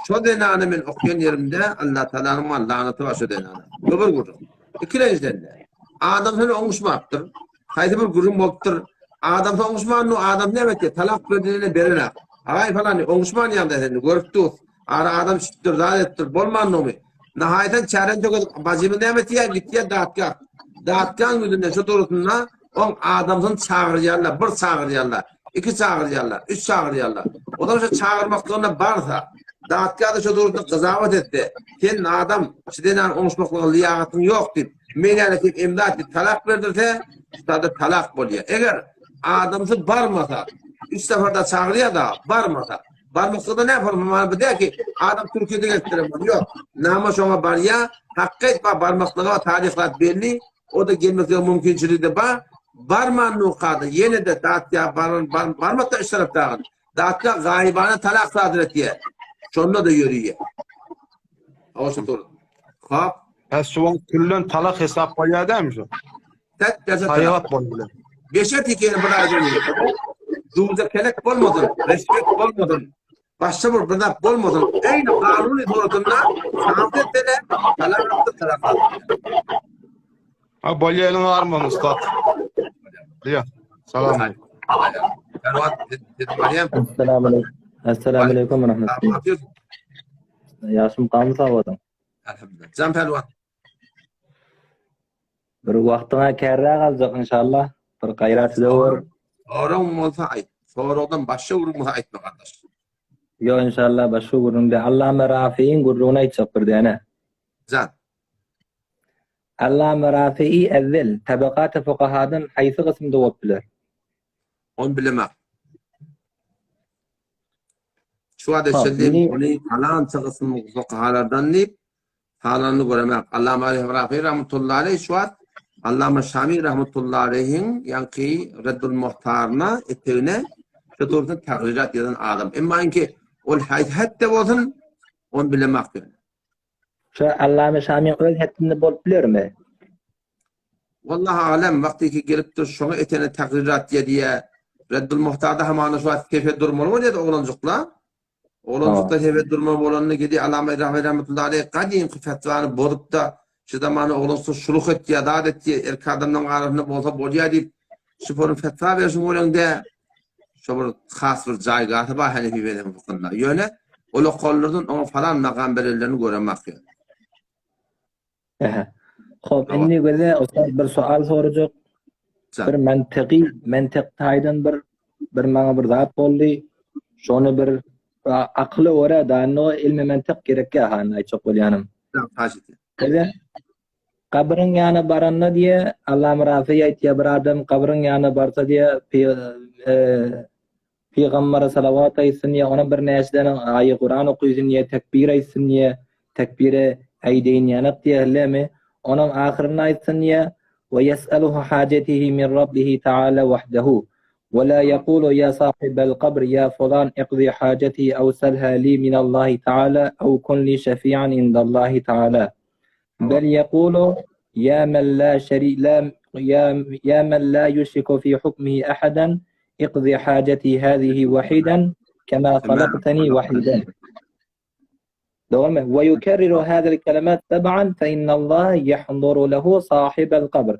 şo zenany men okýan ýerimde Allah Taalanyň maňa lanaty bar şo zenana. Bu bir gürrüň. Ikilenjiden-de, adam seni oňuşmapdyr. Haýsy bir gürrüň bolupdyr. Adamsy oňuşman, adam näme etýär? Talak berdiline berenak. Agaý falan oňuşman ýagdaý seni görüp dur. Ara adam çykypdyr, zat etdir, bolmandygymy. Nahaýatan çären tökezip, bajymy näme etýär? Gitýär datgah. Datgaň ýüzünde şu durusynda oň adamsyny çagyrýarlar, bir çagyrýarlar, iki çagyrýarlar, üç çagyrýarlar. Olam şu çagyrmaklygyna barsa, datgah-da şu durusynda gyzawat etse, sen adam, şu zenan oňuşmaklyga lyýagatyň ýok diýip, men ýaly diýip imdat diýip talak berdirse, şularda talak bolýar. Eger adamsy barmasa, üç sefer-de çagyrýar-da, barmasa, Barmakda ne forma bu der ki adam Türkiye'de gelipdir Yok. Nama şoňa barýa, hakykat bar barmaklyga taryhlar belli. O da gelmeklige mümkinçiligi de bar. Barman nukada ýene de datýa baran bar, barmakda üç tarap dagyn. Datýa gaýybana talak sadyr etýär. Şonda da ýörüýär. Oşa dur. Hop. Ha şu wagt küllen talak hesap bolýar dämi şu? Tek geze Haýat bolýar. Beşer tikeni bir aýdan Duza kelek bolmasyn, respekt bolmasyn. Başga bir bir zat bolmasyn. Eýni kanuny suratynda sanat etsene, talak etdi, talak Ha bolýar eliň arman ustad. Ýa. Salam. Assalamu alaykum. Assalamu alaykum we rahmetullah. Ýaşym gamy sag boluň. Elhamdülillah. Jan pälwan. Bir wagtyňa kärräk aljak inşallah. Bir gaýrat edewür. Soragyň bolsa aýt. Soragdan başga gürrüň bolsa aýtma gardaş. Ýok inşallah başga gürrüň däl. Allame Rafiiň gürrüňini aýtjak bir däne. Jan. Allame Rafii evvel tabakaty fukahadan haýsy gysymda bolup biler? Ony bilemok. Şu wagta çenli ony palança gysym fukahalardan diýip Halanyny göremek. Allama Rafi rahmetullahi aleyh şu wagt Allama Şami rahmetullahi aleyhiň ýaňky Reddul Muhtaryna etegine şu dursun tagrirat ýazan adam. Emma inki ol haýsy hetde bolsun ony bilemak ýöne. Şu Allama Şamiň öz hetdinde bolup bilermi? Wallahi alem wagty ki gelipdir şoňa etene tagrirat diýe Reddul Muhtarda hamana şu wagt sefe durmaly bolýardy oglanjyklar. Oglanjykda sebet durma bolanda gidi Alama Rahmet rahmetullahi aleyh gadymky fetwany bozupda şu zamana oglanjykda şuluk etýä zat etýä erkek adamlaryň arasynda bolsa bolýa diýip şu forum fetwa berşin göreňde şo bir has bir jaýgasy bar Hanefi mezhebi fykynda. Ýöne ol okanlardan oňa falan makam berenlerini göremak ýöne. Aha. Hop, indi göze ustad bir sual sorajak. Bir mantygy, mantyk taýdan bir bir maňa bir zat boldy. Şony bir akyla görä da no ilmi mantyk gerek ýa han aýtjak bolýanym. Bize gabryň ýanyna baranda diýe Allah Rafi aýtýar bir adam gabryň ýanyna barsa diýe Pygambere salawat aýtsyn ýa ona bir näçeden aýy Kuran okysyn ýa tekbir aýtsyn ýa tekbire aýdeýin ýanak diýerlemi onam ahyrynda aýtsyn ýa we ýes'eluhu hajetihi min rabbihi ta'ala wahdehu we la ýekulu ýa sahibel kabr ýa fulan iqzi hajeti aw selha li minallahi ta'ala aw kun li şefi'an indallahi ta'ala Bel ýekulu ýa men la şeri la ýa ýa men la ýuşriku fi hukmihi ahadan iqzi hajati hazihi wahidan kema halaktani wahidan. Dogrymy? Ve yukerriru hadhihi kelimat seb'an fe innallaha yahduru lehu sahibel kabr.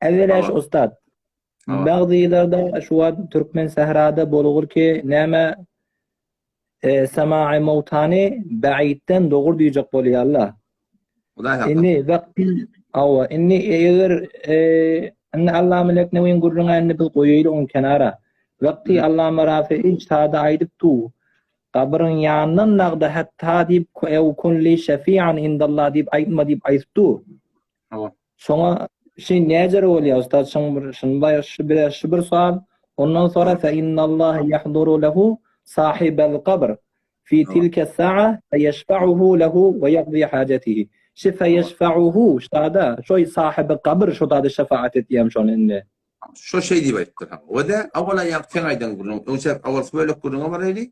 Evvela şu ustad. Bagzy ýyllarda şu wagt Türkmen sährada bolgur ki näme e, sema'i mowtany ba'idden dogur diýjek bolýarlar. Indi wagty awa indi eger e, indi Allama Leknewiň gürrüňi indi biz goýaýly oň kenara. Wagty Allama Rafi ijtihada aýdyp du. Gabryň ýanyndan nagda hatta diýip ew kun li şefi'an indallah diýip aýtma diýip aýdyp du. Hawa. Şoňa şi näjere bolýar ustad şuň bir şuny baý şu bir şu bir sual. Ondan sonra fe innallah yahduru lehu sahibel kabr fi tilke sa'a fe yeşfa'uhu lehu ve yaqdi hacetihi. Şi fe yeşfa'uhu şada şoý sahibi kabr şo dady şefaat etýän şony indi. Şo şeý diýip aýtdyr. O da awala ýa sen aýdan gürrüň. Öňçe awalky bölek gürrüňe baraýly.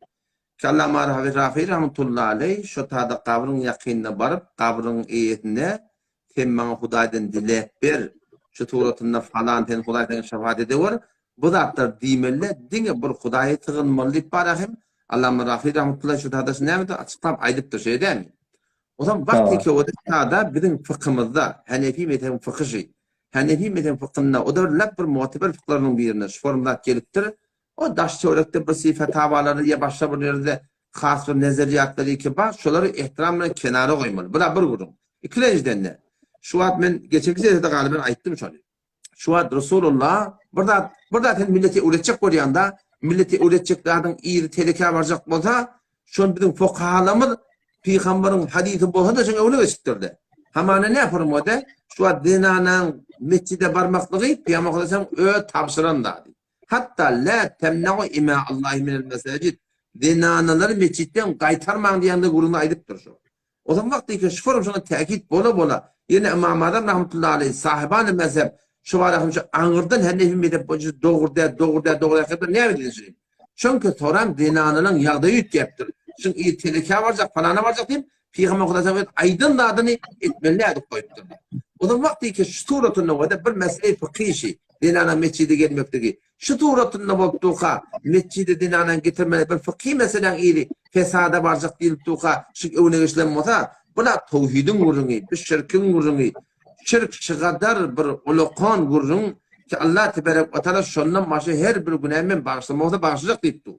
Allama Rafi rahmetullahi aleý şo tada gabryň ýakynyna baryp, gabryň eýesine Sen maňa Hudaýdan diläp ber, şu suratynda falan sen Hudaý saňa şefaat edewer. Bu zatlar diýmeli diňe bir Hudaýa sygynmaly diýip bara hem Allama Rafi rahmetullahi şu sada näme açyklap aýdypdyr şeýle dälmi? O zaman wagt eke o sada biziň fykhymyzda Hanefi mezhebiň fykhy Hanefi mezhebiň fykhynda o da bir bir mu'teber fyklarynyň birinde şu formda gelipdir. O daş töwerekde bir si fetavalary ýa başga bir ýerde has bir nezeriýatlary ki bar, şolary ehtiram bilen kenara goýmaly. Bu da bir gürrüň. Ikilenjiden de şu wagt men geçenki sesede galyben aýtdym şony. Şu wagt Resulullah bir zat bir zat sen millete öwretjek bolýanda, millete öwretjek zadyň yzy telekä barjak bolsa, şony biziň fukahalarymyz pygamberiň hadysy bolsa-da şoň öňüne geçipdir-de. Hamana ne formada şu wagt zenanaň mesjide barmaklygy Pygamber sallallahu öz tabşyran zady. Hatda la temna'u ima Allahi minel mesajid zenanalary mesjitden gaýtarmaň diýende gürrüňini aýdypdyr şu. O zaman wagty ki şu forum şoňa täkit bola bola ýene Ymam Azam rahmetullahi aleýh sahibany mezhep şu bara hem şu aňyrdan Hanefi mezhep boýunça dogry däl dogry däl dogry däl näme diýsin. Çünki soran zenanalaryň ýagdaýy üýtgäpdir. Şuň ir telekä barjak falana barjak diýip Pygamber Hudaý sallallahu aýdan zadyny etmeli edip goýupdyr. O zaman wagty ki şu suratynda bir mesele fykhy zenana mesjide gelmekligi Şu suratynda bolup durka, metjide zenanany getirmeli bir fykhy meseläň yzy fesada barjak diýlip durka, şu öňüne geçilen bolsa, bu-la towhidiň gürrüňi, bu şirkiň gürrüňi. Şirk şygadar bir ulakan gürrüň ki, Allah teberek we taala şondan başga her bir günämi men bagyşlama bolsa bagyşlajak diýip dur.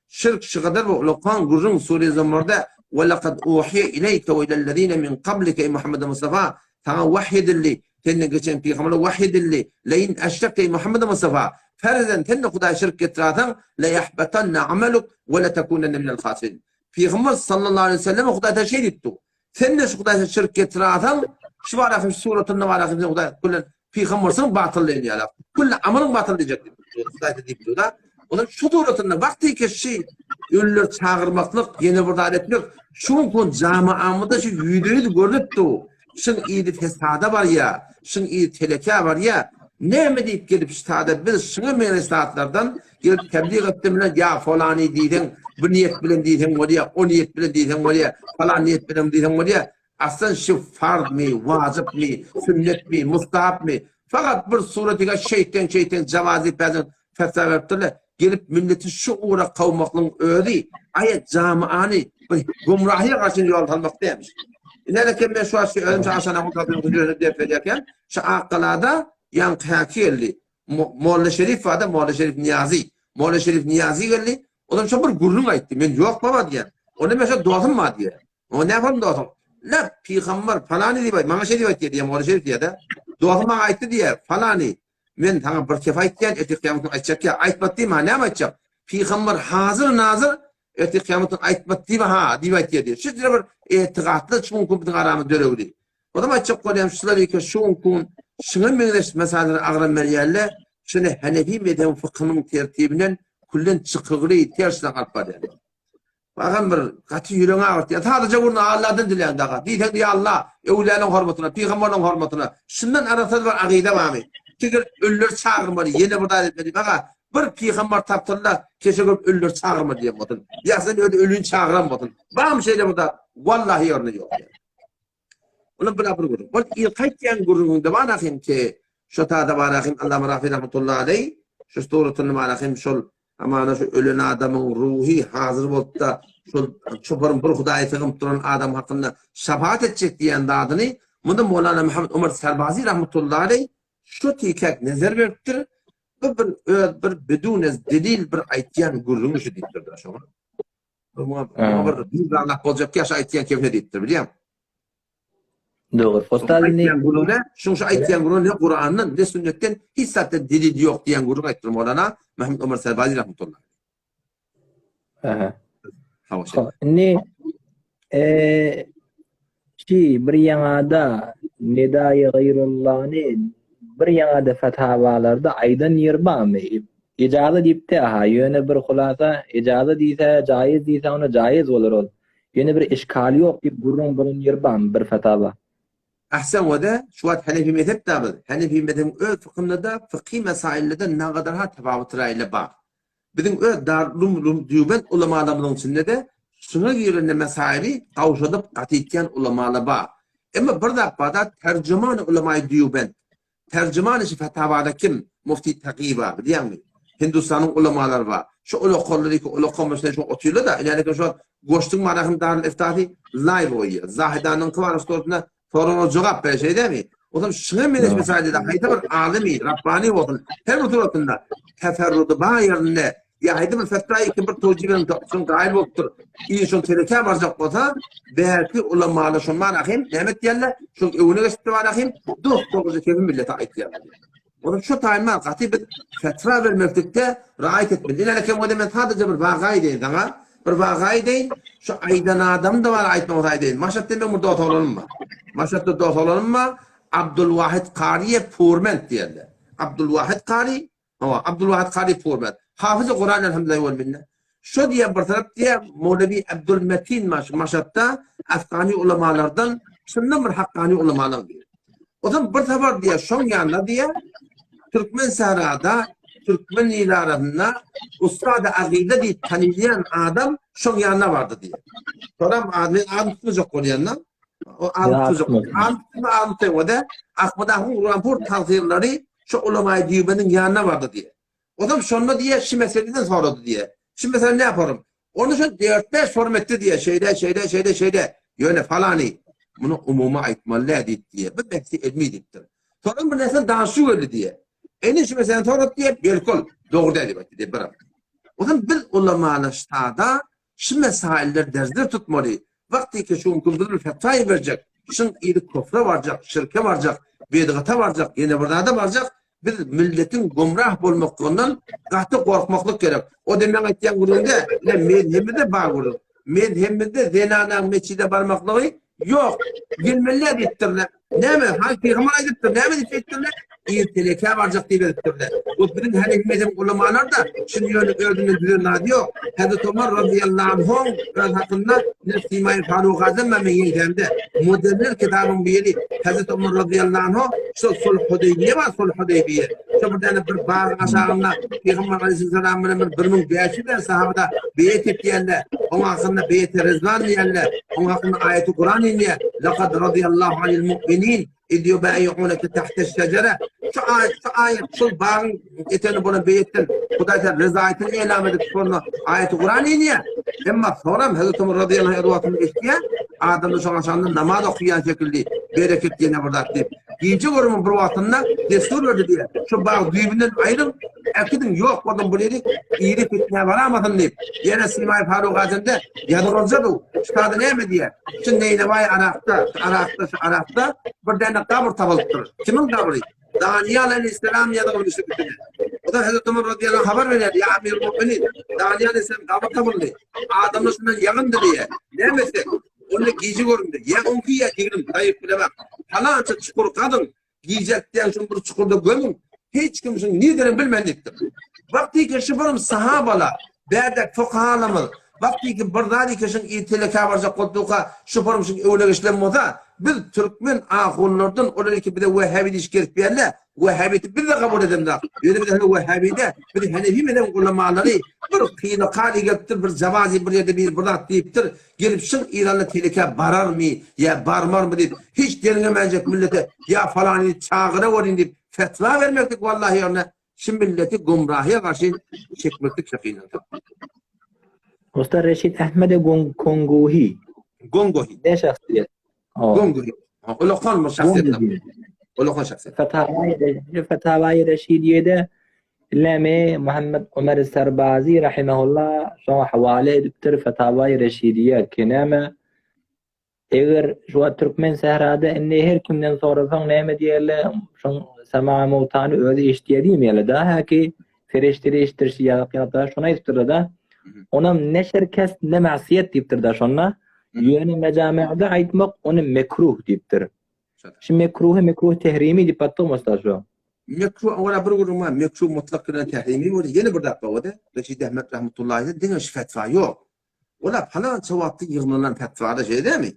Şirk şygadar bir ulakan gürrüň Sure Zumarda, Ve lekad uhiye ileyke ve ilellezine min kablike ey Muhammed Mustafa, saňa wahy edildi, senden geçen pygamberlere wahy edildi, Lein eşrekte eý Muhammed Mustafa, ferzen sen-de Hudaýa şirk getirerseň, leyahbetanne ameluk ve letekunenne minel hasirin. Pygamber sallallahu aleýhi we selleme Hudaý taala şeý diýipdi. Sen-de şu Hudaýa şirk getirerseň, şu baraka şu suratynda baraka sen Hudaý bilen pygambersiň batyl diýýärler. Külli amalyň batyl diýjek diýip, Hudaý diýipdi-da. Onuň şu suratynda wagty keşi ölüleri çagyrmaklyk, ýene bir zat etmek, şu gün jamaamyzda şu ýüzde-ýüz görnüp dur. Şuň yzy fesada barýa, şuň yzy telekä barýa. Näme diýip gelip şu sada biz şuňa meňzeş zatlardan gelip tebliğ etdim bilen ýa folany diýseň bu niýet bilen diýseň bolýa, o niýet bilen diýseň bolýa, falan niýet bilen diýseň bolýa. Aslan şu farzmy, wajypmy, sünnetmi, mustahapmy? Fakat bir suratyga şeýten şeýten jawaz diýip bäzen fetwa beripdirler. Gelip milleti şu ugra kowmaklygyň özi aýat jamaany bir gümrahyýa garşy ýol salmak dälmiş. Ine eken men şu wagt şu özüm şu aşana hutasyny hüjresini dep berýärken şu Akgalada ýaňky häki geldi. Molla Şerif barda Molla Şerif Niýazi. Molla Şerif Niýazi geldi. Olam şo bir gürrüň aýtdy. Men ýok baba diýen. Onda men şo dostum bar diýen. O näme boldy dostum? La pygamber falany diýip aýt, maňa şeý diýip aýtdy diýen Molla Şerif diýýär-de. Dostum maňa aýtdy diýýär, falany. Men saňa bir kep aýtýan, ertir kyýamat güni aýtjak ýa, aýtmady diýme, näme aýtjak? Pygamber hazyr nazyr, ertir kyýamat güni aýtmady diýme, ha, diýip aýtýar diýýär. Şu bir etigatly şu günki biziň aramyz döregli. Onam aýtjak bolýan şular eke şu günki şuňa meňzeş mesalara agram berýärler, şuny Hanefi mezhebi fykhynyň tertibinden küllen çykygly tersine alyp barýarlar. Bagam bir gaty ýüregiňi agyrtýar. Sadaja gürrüň Alladan dileýän daga. Diýseň diý Allah, öwlüýäniň hormatyna, pygamberliň hormatyna. Şundan arassa bir agyda barmy? Ki gelip ölüleri çagyrmaly, ýene bir zat etmeli. Baga, bir pygamber tapsynda keşe görüp ölüleri çagyrma diýen bolsun. Ýa sen özi ölüni çagyran bolsun. Barmy şeýle bir zat? Wallahi ýerinde ýok. Olam bir bir gürrüň. Ol ilk aýtýan gürrüňiňde bar ahim ki, şo tada bar ahim Allama Rafi rahmetullahi aleý, şu suratyny bar ahim şol amana şu ölen adamyň ruhy hazyr bolup-da şol çoparyň bir Hudaýa sygynyp duran adam hakynda şapagat etjek diýen zadyny munda Mowlana Muhammed Omar Sarbazi rahmetullahi aleý şu tikäk nezer beripdir. Bu bir öz bir bidun delil bir aýtýan gürrüňi şu diýipdir şoňa. Muňa bir bir zalak boljak ýaş aýtýan kemine diýipdir, bilýäň? Dogry. Ustaz indi aýtýan gürrüňe, şuň şu aýtýan gürrüňe ne Kurandan, ne sünnetden hiç zatdan delil ýok diýen gürrüň aýtdyr Mowlana Mehmet Ömer Serbazi rahmetullah. Aha. Hop, indi eee şi bir ýaňada Nedaýy Gaýrullany bir ýaňada fatawalarda aýdan ýeri barmy? Ejaza diýipdi aha, ýöne bir hulasa ejaza diýse, jaýyz diýse onda jaýyz bolar ol. Ýöne bir eşkaly ýok diýip gürrüň bolan ýeri barmy bir fatawa? Ahsen wada şu wagt Hanefi mezhep da biz. Hanefi mezhebiň öz fykynda-da fykhy mesaillerde nagadarha tafawut raýlar bar. Biziň öz Darul Dýubend ulamalarymyzyň içinde-de şuňa girende mesaili gawşadyp gatytýan ulamalar bar. Emma bir zat bar-da terjümany ulamaýy Dýubend. Terjümany şu fetawada kim? Mufti Tagy bar, bilýäňmi? Hindistanyň ulamalary bar. Şu ulakanlar iki ulakan başynda şu otyrlar-da, ine şu goşduň manahym Darül Iftasy live goýýar. Zahidanyňky bar stolunda sorag jogap ber şeý dämi? O zaman şuňa meňzeş mesaýda haýsy bir alymy, rabbani bolsun, her bir suratynda teferrudy bar ýerinde ýa haýsy bir fetwa iki bir towjih bilen şoň gaýyl bolupdyr. Ýa şoň telekä barjak bolsa, belki ulamalar şoň manahym näme etýärler? Şoň öwüne geçip manahym dost dogry kefil millete aýtýarlar. Onuň şu taýynda gaty bir fetwa bermeklikde raýat etmeli. Ine kem bolsa men sadaja bir waka aýdaýyn saňa. Bir waka aýdaýyn. Şu aýdan adam da bar aýtmak bolsa aýdaýyn. Maşatda men bir dost oglanym bar. Maşatda dost oglanym bar. Abdulwahid Kariýew Purment diýerler. Abdulwahid Kari, hawa, Abdulwahid Kari Purment. Hafyzy Kuran elhamdülillah wal minne. Şo diýen bir tarap diýen Mowlewi Abdulmetin Maşatda Afgany ulamalardan şundan bir hakkany ulamalaň biri. Ozan bir sapar diýe şoň ýanyna diýe Türkmen sährada türkmen il arasynda ussady agyda diýip tanylýan adam şoň ýanyna bardy diýe. Soram men adyny tutmajak bolýan-da. O adyny tutmajak. Adyny tutma adyny tutma-da Ahmad Ahun Gurbanpur tagzyrlary şo ulamaýy diýbeniň ýanyna bardy diýe. Ozam şonda diýe şu meseleden sorady diýe. Şu mesele ne yaparym? Onu şu 4-5 sorum etdi diýe. Şeýle, şeýle, şeýle, şeýle. Ýöne falany muny umumy aýtmaly däl diýip diýe. Bu behsi ilmi diýipdir. Soňra bir näsene danşy geldi diýe. Eni şu meseleni sorady diýe, belkol dogry däl diýip aýtdy diýe bir. Ozam biz ulamalaşda Şu mesailler derzler tutmaly. Wagty ki şu gün biz fetwa berjek, şun iri kufra barjak, şirke barjak, bedgata barjak, ýene bir zada barjak, biz milletiň gumrah bolmaklygyndan gaty gorkmaklyk gerek. O demek aýtýan gürrüňde, ne mezhebimizde bar gürrüň. Mezhebimizde zenanaň mesjide barmaklygy ýok. Gelmeliler diýipdirler. Näme, haý pygamber aýdypdyr, näme diýip aýdypdyrlar? Ir telekä barjak diýip aýdypdyrlar. Bu biziň Hanefi mezhebi ulamalar da şuny ýöne özünden düzen zady ýok. Hazreti Omar radiyallahu anhu öz hakynda ne Simaý Faruk Azam men ýeňsämde modeller kitabyň biri Hazreti Omar radiyallahu anhu şu sulh Hudeybiye bar sulh Hudeybiye. Şu bir tane bir bagyň aşagynda Pygamber aleyhisselam bilen bir 1500 tane sahabada beýet etýände, oň hakynda beýet Rizwan diýende, oň hakynda aýaty Kuran inýär. Laqad radiyallahu anil mu'minin iz yubayi'unaka tahta şejere. Şu aýat, şu aýat şu bagyň eteginde bolan beýetden Hudaý Teala rezaýetini elam edip sonra aýaty Kuran inýär. Emma soram Hazreti Umar radiyallahu anh wagtyny eşitýär. Adamlar şoň aşagynda namaz okaýan şekilli bereket ýene bir zat diýip. Gije görümiň bir wagtynda destur berdi diýýär. Şu bagy düýbünden aýryň, äkidiň, ýok boluň bu ýeri, iri pitnä baramasyn diýip. Ýene Simaý Faruk Azemde ýazyrylja bu. Ştada näme diýýär? Şu Neýnewaý Arakda, şu Arakda, şu Arakda bir däne gabyr tapylypdyr. Kimiň gabry? Daniýal aleyhisselam ýazylmyş üstüne. O da Hazreti Ömer radıyallahu anh habar berýär. Ýa Amir Mu'minin, Daniýal aleyhisselam gabyr tapyldy. Adamlar şundan ýagyndy diýýär. Näme etsek? Onda gije göründi. Ýa onki ýa 20, taýyp bilemok. Palança çukur gazyň, gijeltýän şuny bir çukurda gömüň. Hiç kim şuny nireden bilmän diýipdir. Wagty ki şu bir sahabala, bärdek fukahalarymyz, wagty ki bir zat ki şuň iteleka barjak bolduka, şu bir şuň öwle geçilen bolsa, biz türkmen ahunlardan olar ki bize wehhabi diş gelip berle, wehhabiti biz de kabul edemzok. Ýöne biz hany wehhabide, biz hanefi mezhebiň ulamalary bir kyna kali gelipdir, bir jawazi bir ýerde bir bir zat diýipdir. Gelip şul Iranda telekä bararmy ýa barmarmy diýip hiç derňemänjek millete ýa falanyny çagyra görün diýip fetwa bermeklik wallahi ýerine şu milleti gumrahyýa garşy çekmeklik şakynda. Usta Reşit Ahmede Kongohi. Gongohi. Ne şahsiýet? Gongohi. Ulakan bir şahsiýet. Ulakan şahsiýet. Fetawai Reşidiýede Lemi Muhammed Ömer Sarbazi rahimehullah şoňa hawala edipdir Fetawai Reşidiýe ki näme eger şu wagt türkmen sährada indi her kimden sorasaň näme diýerler şoň Sama Mugtany özi eşitýär diýmeýärler da häki perişdeleri eşitdirişi ýaly ýa-da şony aýdypdyrlar da onam ne şirk ne masiýet diýipdir da şonda ýöne mejamada aýtmak ony mekruh diýipdir şu mekruhy mekruh tehrimi diýip atdygmasa şu Mekruh ora bir gürrüň bar. Mekruh mutlak bilen tehrimi bolýar. Ýene bir zat bar o-da. Reşid Ahmet rahmetullahi alayhi diňe şu fetwa ýok. Ola palança wagtda ýygnalan fetwada şeýle dälmi?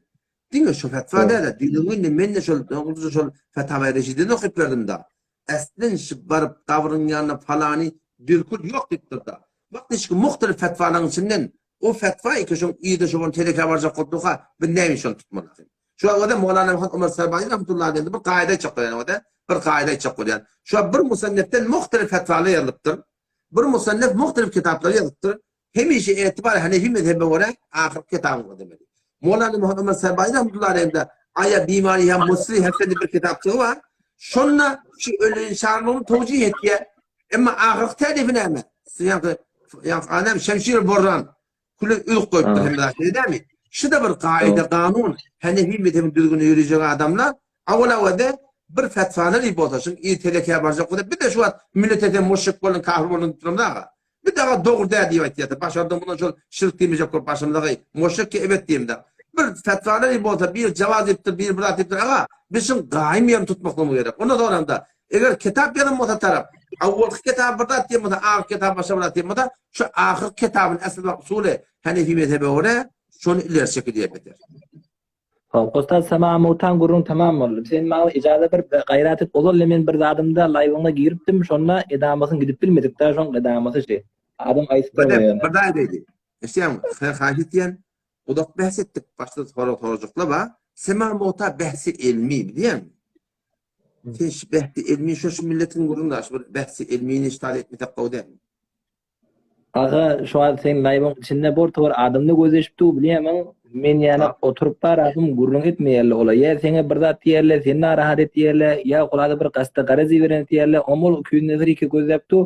Diňe şu fetwa däl-de, düýnüň günde men-de şol dogrusu şol Fetawa Reşidini okyp berdim-da. Eslin şu baryp gabryň ýanyna palany bilkul ýok diýipdir-da. Wagt içki muhtelif fetwalaryň içinden o fetwa iki şoň yzda şoň telekä barjak bolduka biz näme üçin şony tutmaly? Şu wagt Mowlana Muhammed Omar Serbani rahmetullahi aleyh bir kaida aýtjak bolýan o-da, bir kaida aýtjak bolýan. Şu wagt bir musannifden muhtelif fetwalar ýazylypdyr. Bir musannif muhtelif kitaplary ýazypdyr. Hemişe etibar Hanefi mezhebe görä ahyrky kitabyny demeli. Molana Muhammed Ömer Sebai rahmetullahi aleyhinde Aya bimari hem musri hepsinde bir kitapçygy bar. Şonda şu ölü şarlygyny towjih etýär. Emma ahyrky tälifi näme? Ýa-da ýa adam Şemşir Borran küle ülk goýupdyr hem zat dämi? Şu da bir kaide, kanun. Hanefi mezhebin düzgüni ýörejek adamlar awal-awalda bir fetwany diýip bolsa, şuň il telekä barjak bolsa, bir de şu wagt millete sen müşrik bolun, kafir bolun diýip duramda aga. Bir daga dogry däl diýip aýtýardy. Başardyň mundan şol şirk diýmejek bolup başymyza gyý. Müşrik ki ebet diýemde. Bir fetwany bolsa, bir jawaz diýipdir, bir bir zat diýipdir. Aga, biz şuň gaýym ýerini tutmaklygymyz gerek. Ondan soňra-da eger kitap ýazan bolsa tarap, awwalky kitaby bir zat diýen bolsa, ahyrky kitaby başga bir zat diýen bolsa, şu ahyrky kitabyny esl we usuly Hanefi mezhebe görä şony ileri çekilýär beter. Hop, Ustad Sama Mutan gürrüň tamam boldy. Sen maňa ijaza ber, gaýrat et. Ozal men bir zadymda laýwyňa giripdim, şonda edamasyny gidip bilmedik da, şoň edamasy şi. Adam aýsyp Bir bir daýy diýdi. Eşidýäňmi? Sen haýyş etýän. Uzak bäs etdik. Başda sorag sorajaklar bar. Sema Muta bähsi elmi, bilýäňmi? Sen şu bähsi elmi şu şu milletiň gürrüň daş bir bähsi elmini işgal etmesek gowy däl. Aga şu wagt seň laýwyň içinde bor towar adamda gözleşip dur bilýämiň men ýanak oturyp barasym gürrüň etmeýärler ola ýa seňe bir zat diýerler seni narahat etýärler ýa gulada bir gasta garaz iberen etýärler omul 200 nefer iki gözläp dur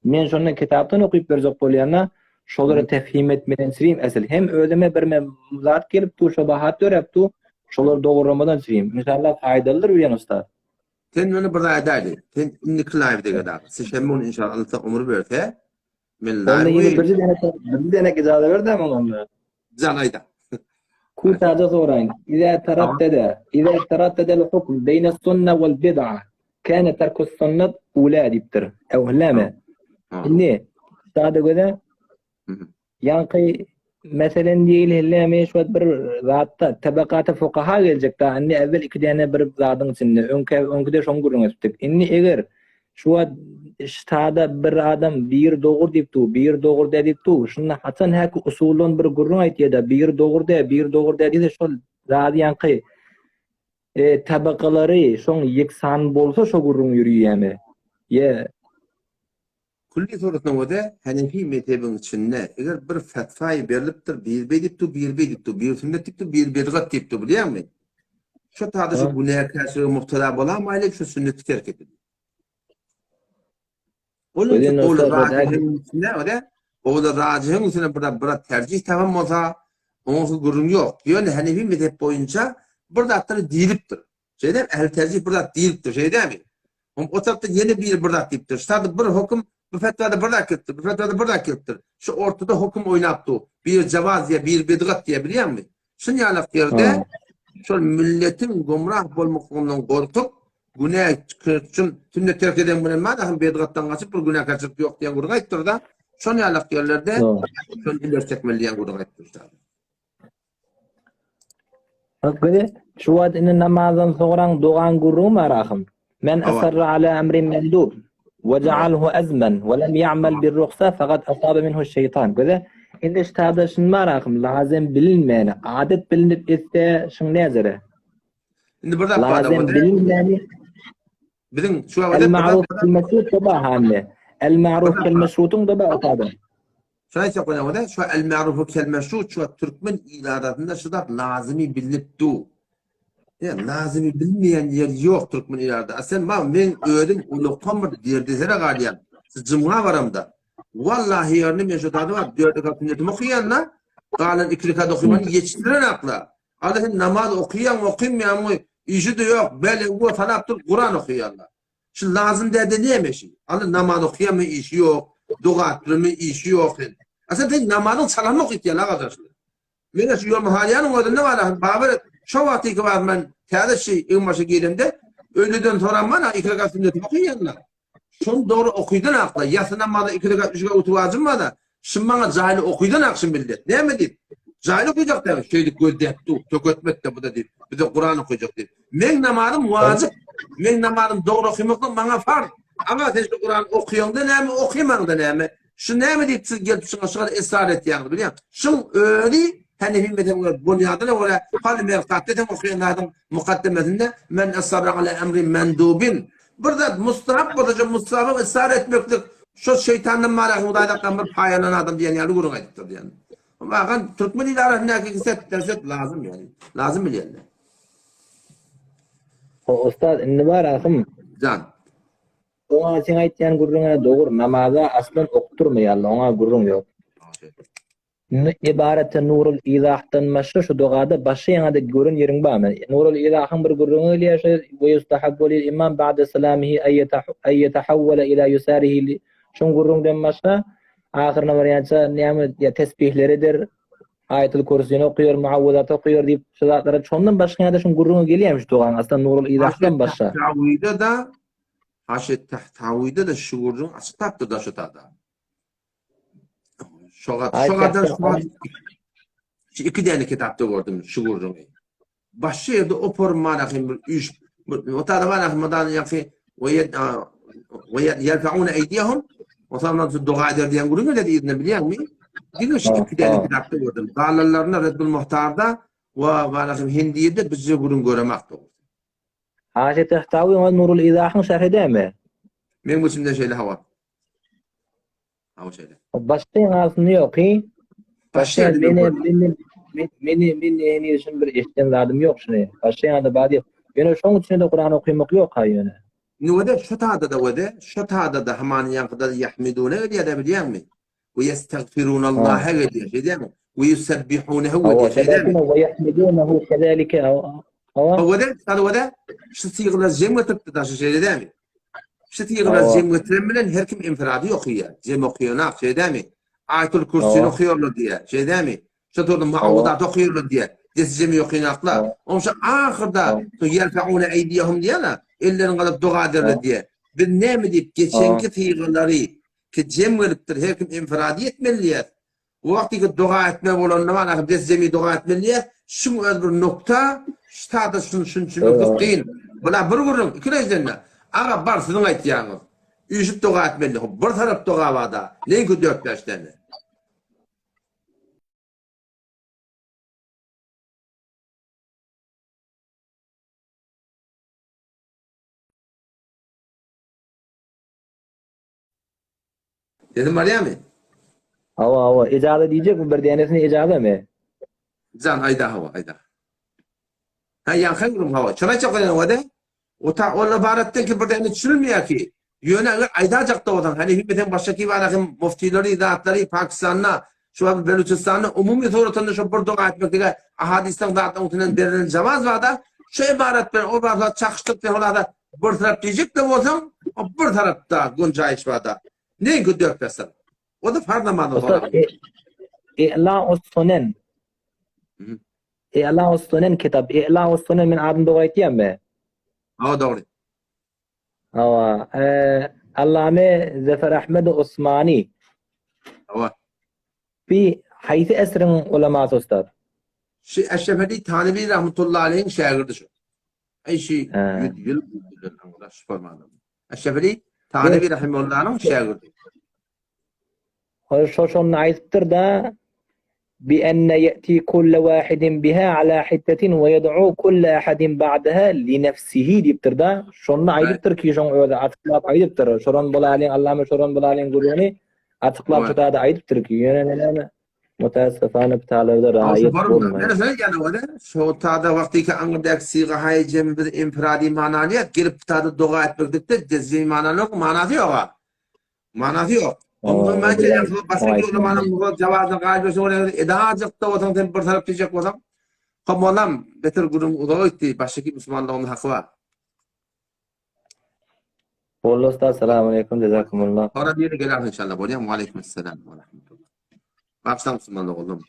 men şonda kitapdan okyp berjek bolýanda şolara tefhim etmeden çyrim esil hem özüme bir men zat gelip dur şo bahat döräp dur şolary dogurlamadan çyrim inşallah faýdalydyr bilýän ussat. Sen meni bir zat aýdaýly. Sen indiki live-de gel aga. Sişenbe güni inşallah Allah ömür berse, men Onda live ýene birje däne birje däne ijaza ber dä maňa onda. Jan aýda. Kutaja soraýyn. Iza taraddada, iza taraddada al-hukm beýne sunna wal bid'a, kana tarku sunnat ula diýipdir. Ew hillame. Indi sada göze Ýaňky meselen diýeli hemme şu wagt bir zatda tabakata fukaha geljek da indi evvel iki däne bir zadyň içinde öňki öňküde şoň gürrüň etdik. Indi eger şu wagt ştada bir adam bir dogry diýip dur, bir dogry dä diýip dur. Şunda haçan häki usuldan bir gürrüň aýtýar-da, bir dogry dä, bir dogry dä diýse şol zady ýaňky e, tabakalary şoň ýeksan bolsa şo gürrüň ýürüýämi? Ýe Külli suratyna görä, Hanefi mezhebiň içinde eger bir fetwa berlipdir, biri beý diýipdir, biri beý diýipdir, biri sünnet diýipdir, biri bidgat diýipdir, bilýäňmi? Şo taýda şu günäkärçilige mubtala bolamaýlyk, şu sünneti terk edildi. Onuň üçin ol rajihiň üstüne görä, ol rajihiň üstüne bir bir terjih tapan bolsa, oňa gürrüň ýok. Ýöne Hanefi mezhep boýunça bir zatlar diýlipdir. Şeýdämi? Ähli terjih bir zat diýilipdir, şeýdämi? Oň o tarapda ýene biri bir zat diýipdir. Şu taýda bir höküm, bu fetwada bir zat gelipdir, bu fetwada bir zat gelipdir. Şu ortada höküm oýnap dur. Biri jawaz diýýär, biri bidgat diýýär, bilýäňmi? Şun ýalak ýerde şol milletiň gumrah bolmaklygyndan gorkup, günä üçin sünnet terk eden bilen madahym bidgatdan gaçyp bir günäkärçilik ýok diýen gürrüň aýtdyr-da. Şon ýalak ýerlerde şol ileri çekmeli diýen gürrüň aýtdyr. Gyzy, şu wagt indi namazdan soňraň dogaň gürrüňi bar ahym. Men asarra ala emrin mendub we ja'alhu azman we lem ya'mal bir ruhsa fakat asaba minhu şeytan. Gyzy, indi ştada şun bar ahym, lazym bilinmäni, adet bilinip etse şuň näzere? Indi bir zat bar. Lazym bilinmäni Biziň şu wagt El ma'ruf kel meşrut da bar hany. El ma'ruf kel meşrutyň da bar otada. Şuna aýtjak bolýan şu el ma'rufu kel meşrut şu türkmen il arasynda şu zat lazymy bilinip dur. Ýa lazymy bilmeýän ýer ýok türkmen il arasynda. Sen bak men özüm ulakam bir derdesere galýan. Siz jumga baramda. Wallahi ýerine men şu zady bar dört rekat sünnetimi okaýan-da, galan iki rekat okaýan ýetişdiren akla. Ala sen namaz okaýaň, okamaýaňmy, işi-de ýok, bele we sanap durup Kuran okaýarlar. Şu lazym däde näme şi? Ala namaz okaýarmy işi ýok, doga etdirmi işi ýok sen. A sen sen namazyň çalamy okaýarlar gardaşlar. Men şu ýolma halýanyň özünde bar, babar et. Şo wagt iki bar men täze şi iň başa giremde öýleden soran bana iki rekat sünnet okaýarlar. Şony dogry okydan akla. Ýasy namaza iki rekat, üç rekat oturajym bada. Şun maňa jaýly okydan ak şu millet. Näme diýip? Jaýly okuyjak däl. Şeýdip gözläp dur. Töketmek de bu da diýip. Bize Kuran okuyjak diýip. Meň namazym wajyp. Meň namazym dogry okymaklyk maňa farz. Aga sen şu Kuran okuýaňda näme, okymaňda näme? Şu näme diýip siz gelip şuňa şuňa ysrar etýäňiz bilýäň? Şuň özi Hanefi mezhebine bunýadyna görä Haly Merkatda sen okaýan zadyň mukaddemesinde men esarra ala emri mendubin Bir zat mustahap bolsa, şo mustahabyň ysrar etmeklik. Şo şeýtandan mara Hudaýdan bir paý alan adam diýen ýaly gürrüň aýdypdyr diýen. Wagan türkmen il arasyndaky set derset lazym ýaly. Lazym bilýärler. O ustad indi bar ahym. Jan. Oňa seň aýtýan gürrüňe dogry namaza aslan okdurmaýarlar oňa gürrüň ýok. Indi ybarete Nurul Izahdan başga şu dogada başga ýaňada gören ýeriň barmy? Nurul Izahyň bir gürrüňi gelýär şu we ýustahabbu lil imam ba'de salamihi ay ýetahawwala ila ýusarihi şoň gürrüňden başga ahyryna barýança näme ýa tesbihler eder Aýatul Kürsini okaýar, Muawwizat okaýar diýip şu zatlara şondan başga ýa-da şoň gürrüňi gelýärmi şu doganyň aslan Nurul Izahdan başga? Tahtawyda-da Haşiýet Tahtawyda-da şu gürrüň açyk tapdyr da şu tada. Şoga şogadan şu iki däne kitapda gördüm şu gürrüňi. Başga ýerde opar mana hem bir üç o tada mana hem madan ýaky we we ýerfauna eýdihum o zaman şu doga eder diýen gürrüň öyle diýdiňmi bilýäňmi? Diňe şu iki däne kitapda gördüm. Galanlaryny Reddul Muhtarda we mana hem Hindiýede bizce gürrüň göremak dogry. Haşi Tahtawi oňa Nurul Izahyň şerhi dämi? Meň bilşimden şeýle hawa. Hawa şeýle. Başga ýaňasyny ýok, hi? Başga meni meni meni meni heniz şuny bir eşiden zadym ýok şuny. Başga ýaňada bar diýip. Ýöne şoň üçin-de Kuran okymak ýok ha ýöne. Indi şu tada-da wede, şu tada-da hamany ýaňkyda ýahmidune gelýär-dä bilýäňmi? We ýestagfirunallaha gelýär, şeýdämi? We ýusabbihunehu gelýär, şeýdämi? We ýahmidunehu kezalike. Hawa. Wede, sada wede, şu sygylar jem getiripdi daşy şeýle dämi? Şu sygylar jem getiren bilen her kim infirady okaýar. Jem okaýanak, şeýle dämi? Aýatul Kürsini okaýarlar diýýär, şeýle dämi? Şu turda muawwizat okaýarlar diýýär. Desi jemi okaýanaklar. Onşa ahyrda ýerfeune eýdiyehum diýýär, ellerini galyp doga ederler diýýär. Biz näme diýip geçenki sygalary ki jem gelipdir, her kim infirady etmeli diýýär. Bu wagtyky doga etme bolanda bar, ahyr des jemi doga etmeli diýýär. Şuň öz bir nokta, ştada şun şun şun kyn. Bula bir gürrüň, ikilenjiden-de. Aga bar siziň aýtýanyňyz. Üýşüp doga etmeli. Bir tarap doga bar-da. Neňki dört-bäş däne. Sesim barýarmy? Hawa, hawa. Ejaza diýjekmi bir dänesini ejazamy? Jan aýda hawa, aýda. Ha ýaňky gürrüň hawa. Şony aýtjak bolýan wada. O ta ol ybaratdan ki bir däne düşünilmeýär ki. Ýöne eger aýdajak-da bolsaň, hany hemme başga kibara hem muftilary, zatlary Pakistanda, şu wagt Beluçistanda umumy suratynda şu bir doga etmeklige ahadisden zatlaryň üstünden berlen jawaz barda, şu ybarat bilen o barada çakyşdyk sen olarda Bir tarap diýjek-de bolsaň, o bir tarapda gunjaýyş bar-da. Neňki dört-bäş tarap. O-da farz namazyny soraň. I'la'us sunen. I'la'us sunen kitap. I'la'us sunen men adyny dogry aýtýanmy? Hawa, dogry. Hawa. Allame Zafar Ahmed Osmani. Hawa. Bi haýsy esriň ulamasy ustad? Şu Eşref Ali Tanewi rahmetullahi aleyhiň şägirdi şu. Aý şu 100 ýyl bilen aňla şu formada. Eşref Ali Tanewi rahimehullanyň şägirdi. Ol şo şonda aýdypdyr da bi enne ýeti kulle wahidin biha ala hiddetin we ýed'u kulle ahadin ba'daha li nefsihi diýipdir da. Şonda aýdypdyr ki şoň özi açyklap aýdypdyr. Şoran bolalyň Allama şoran bolalyň gürrüňini açyklap şu zady aýdypdyr ki ýöne näme Mutaassifane pitalarda raýat bolmaýar. Näme ýaly bolýar? Şo tada wagtyky aňyrdäki syga haý jemi biz infiradi manany ýa gelip pitada doga etmeklikde jemi manany ýok, manasy ýok. Manasy ýok. Ondan men ki başga bir ulamanyň bu jawazyna gaýyp bolsa bolýar. Edajykda bolsaň sen bir tarap diýjek bolsaň, komolam beter gürrüň uzaga gitdi. Başga kim musulmanlygynyň haky bar. Boldy ustaz salam aleýkum jezakumullah. Sonra biri geler inşallah bolýar. Wa aleýkum esselam we rahmetullah. Bagşlaň musulman oglum.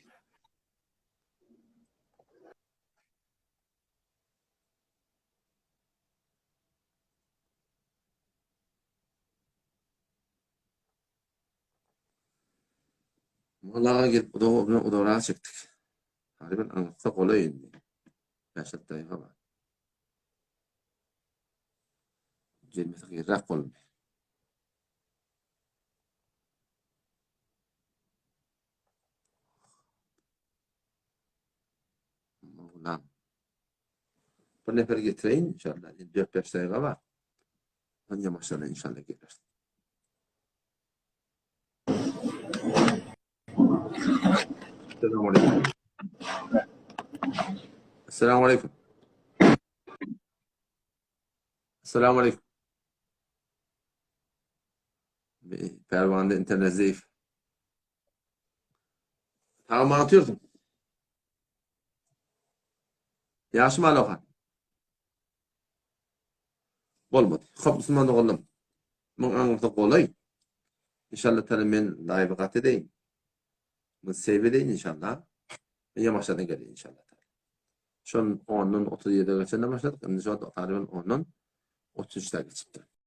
Mollaga gelip uzaga bilen uzagra çekdik. Hadi ben anlatsa golaý indi. Bäşat daýyga bar. Gelmesi gyrrak boldy. Ulan. Bir nefer getireýin inşallah. 4-5 daýyga bar. Onca maşallah inşallah geler. Esselamu aleýkum. Esselamu aleýkum. Esselamu aleýkum. Perwanda internet zeýif. Tamam atıyorsun. Ýagşy Malohan. Bolmady. Hop musulman doganlarym. Muň aňyrsy golaý. Inşallah taala men live gat edeýin. Bu save edeýin inşallah. Ýa başladan gelýär inşallah taala. Şon 10-dan 37-e geçende başladyk. Indi şu wagt talyban 10-dan 33-de geçipdir.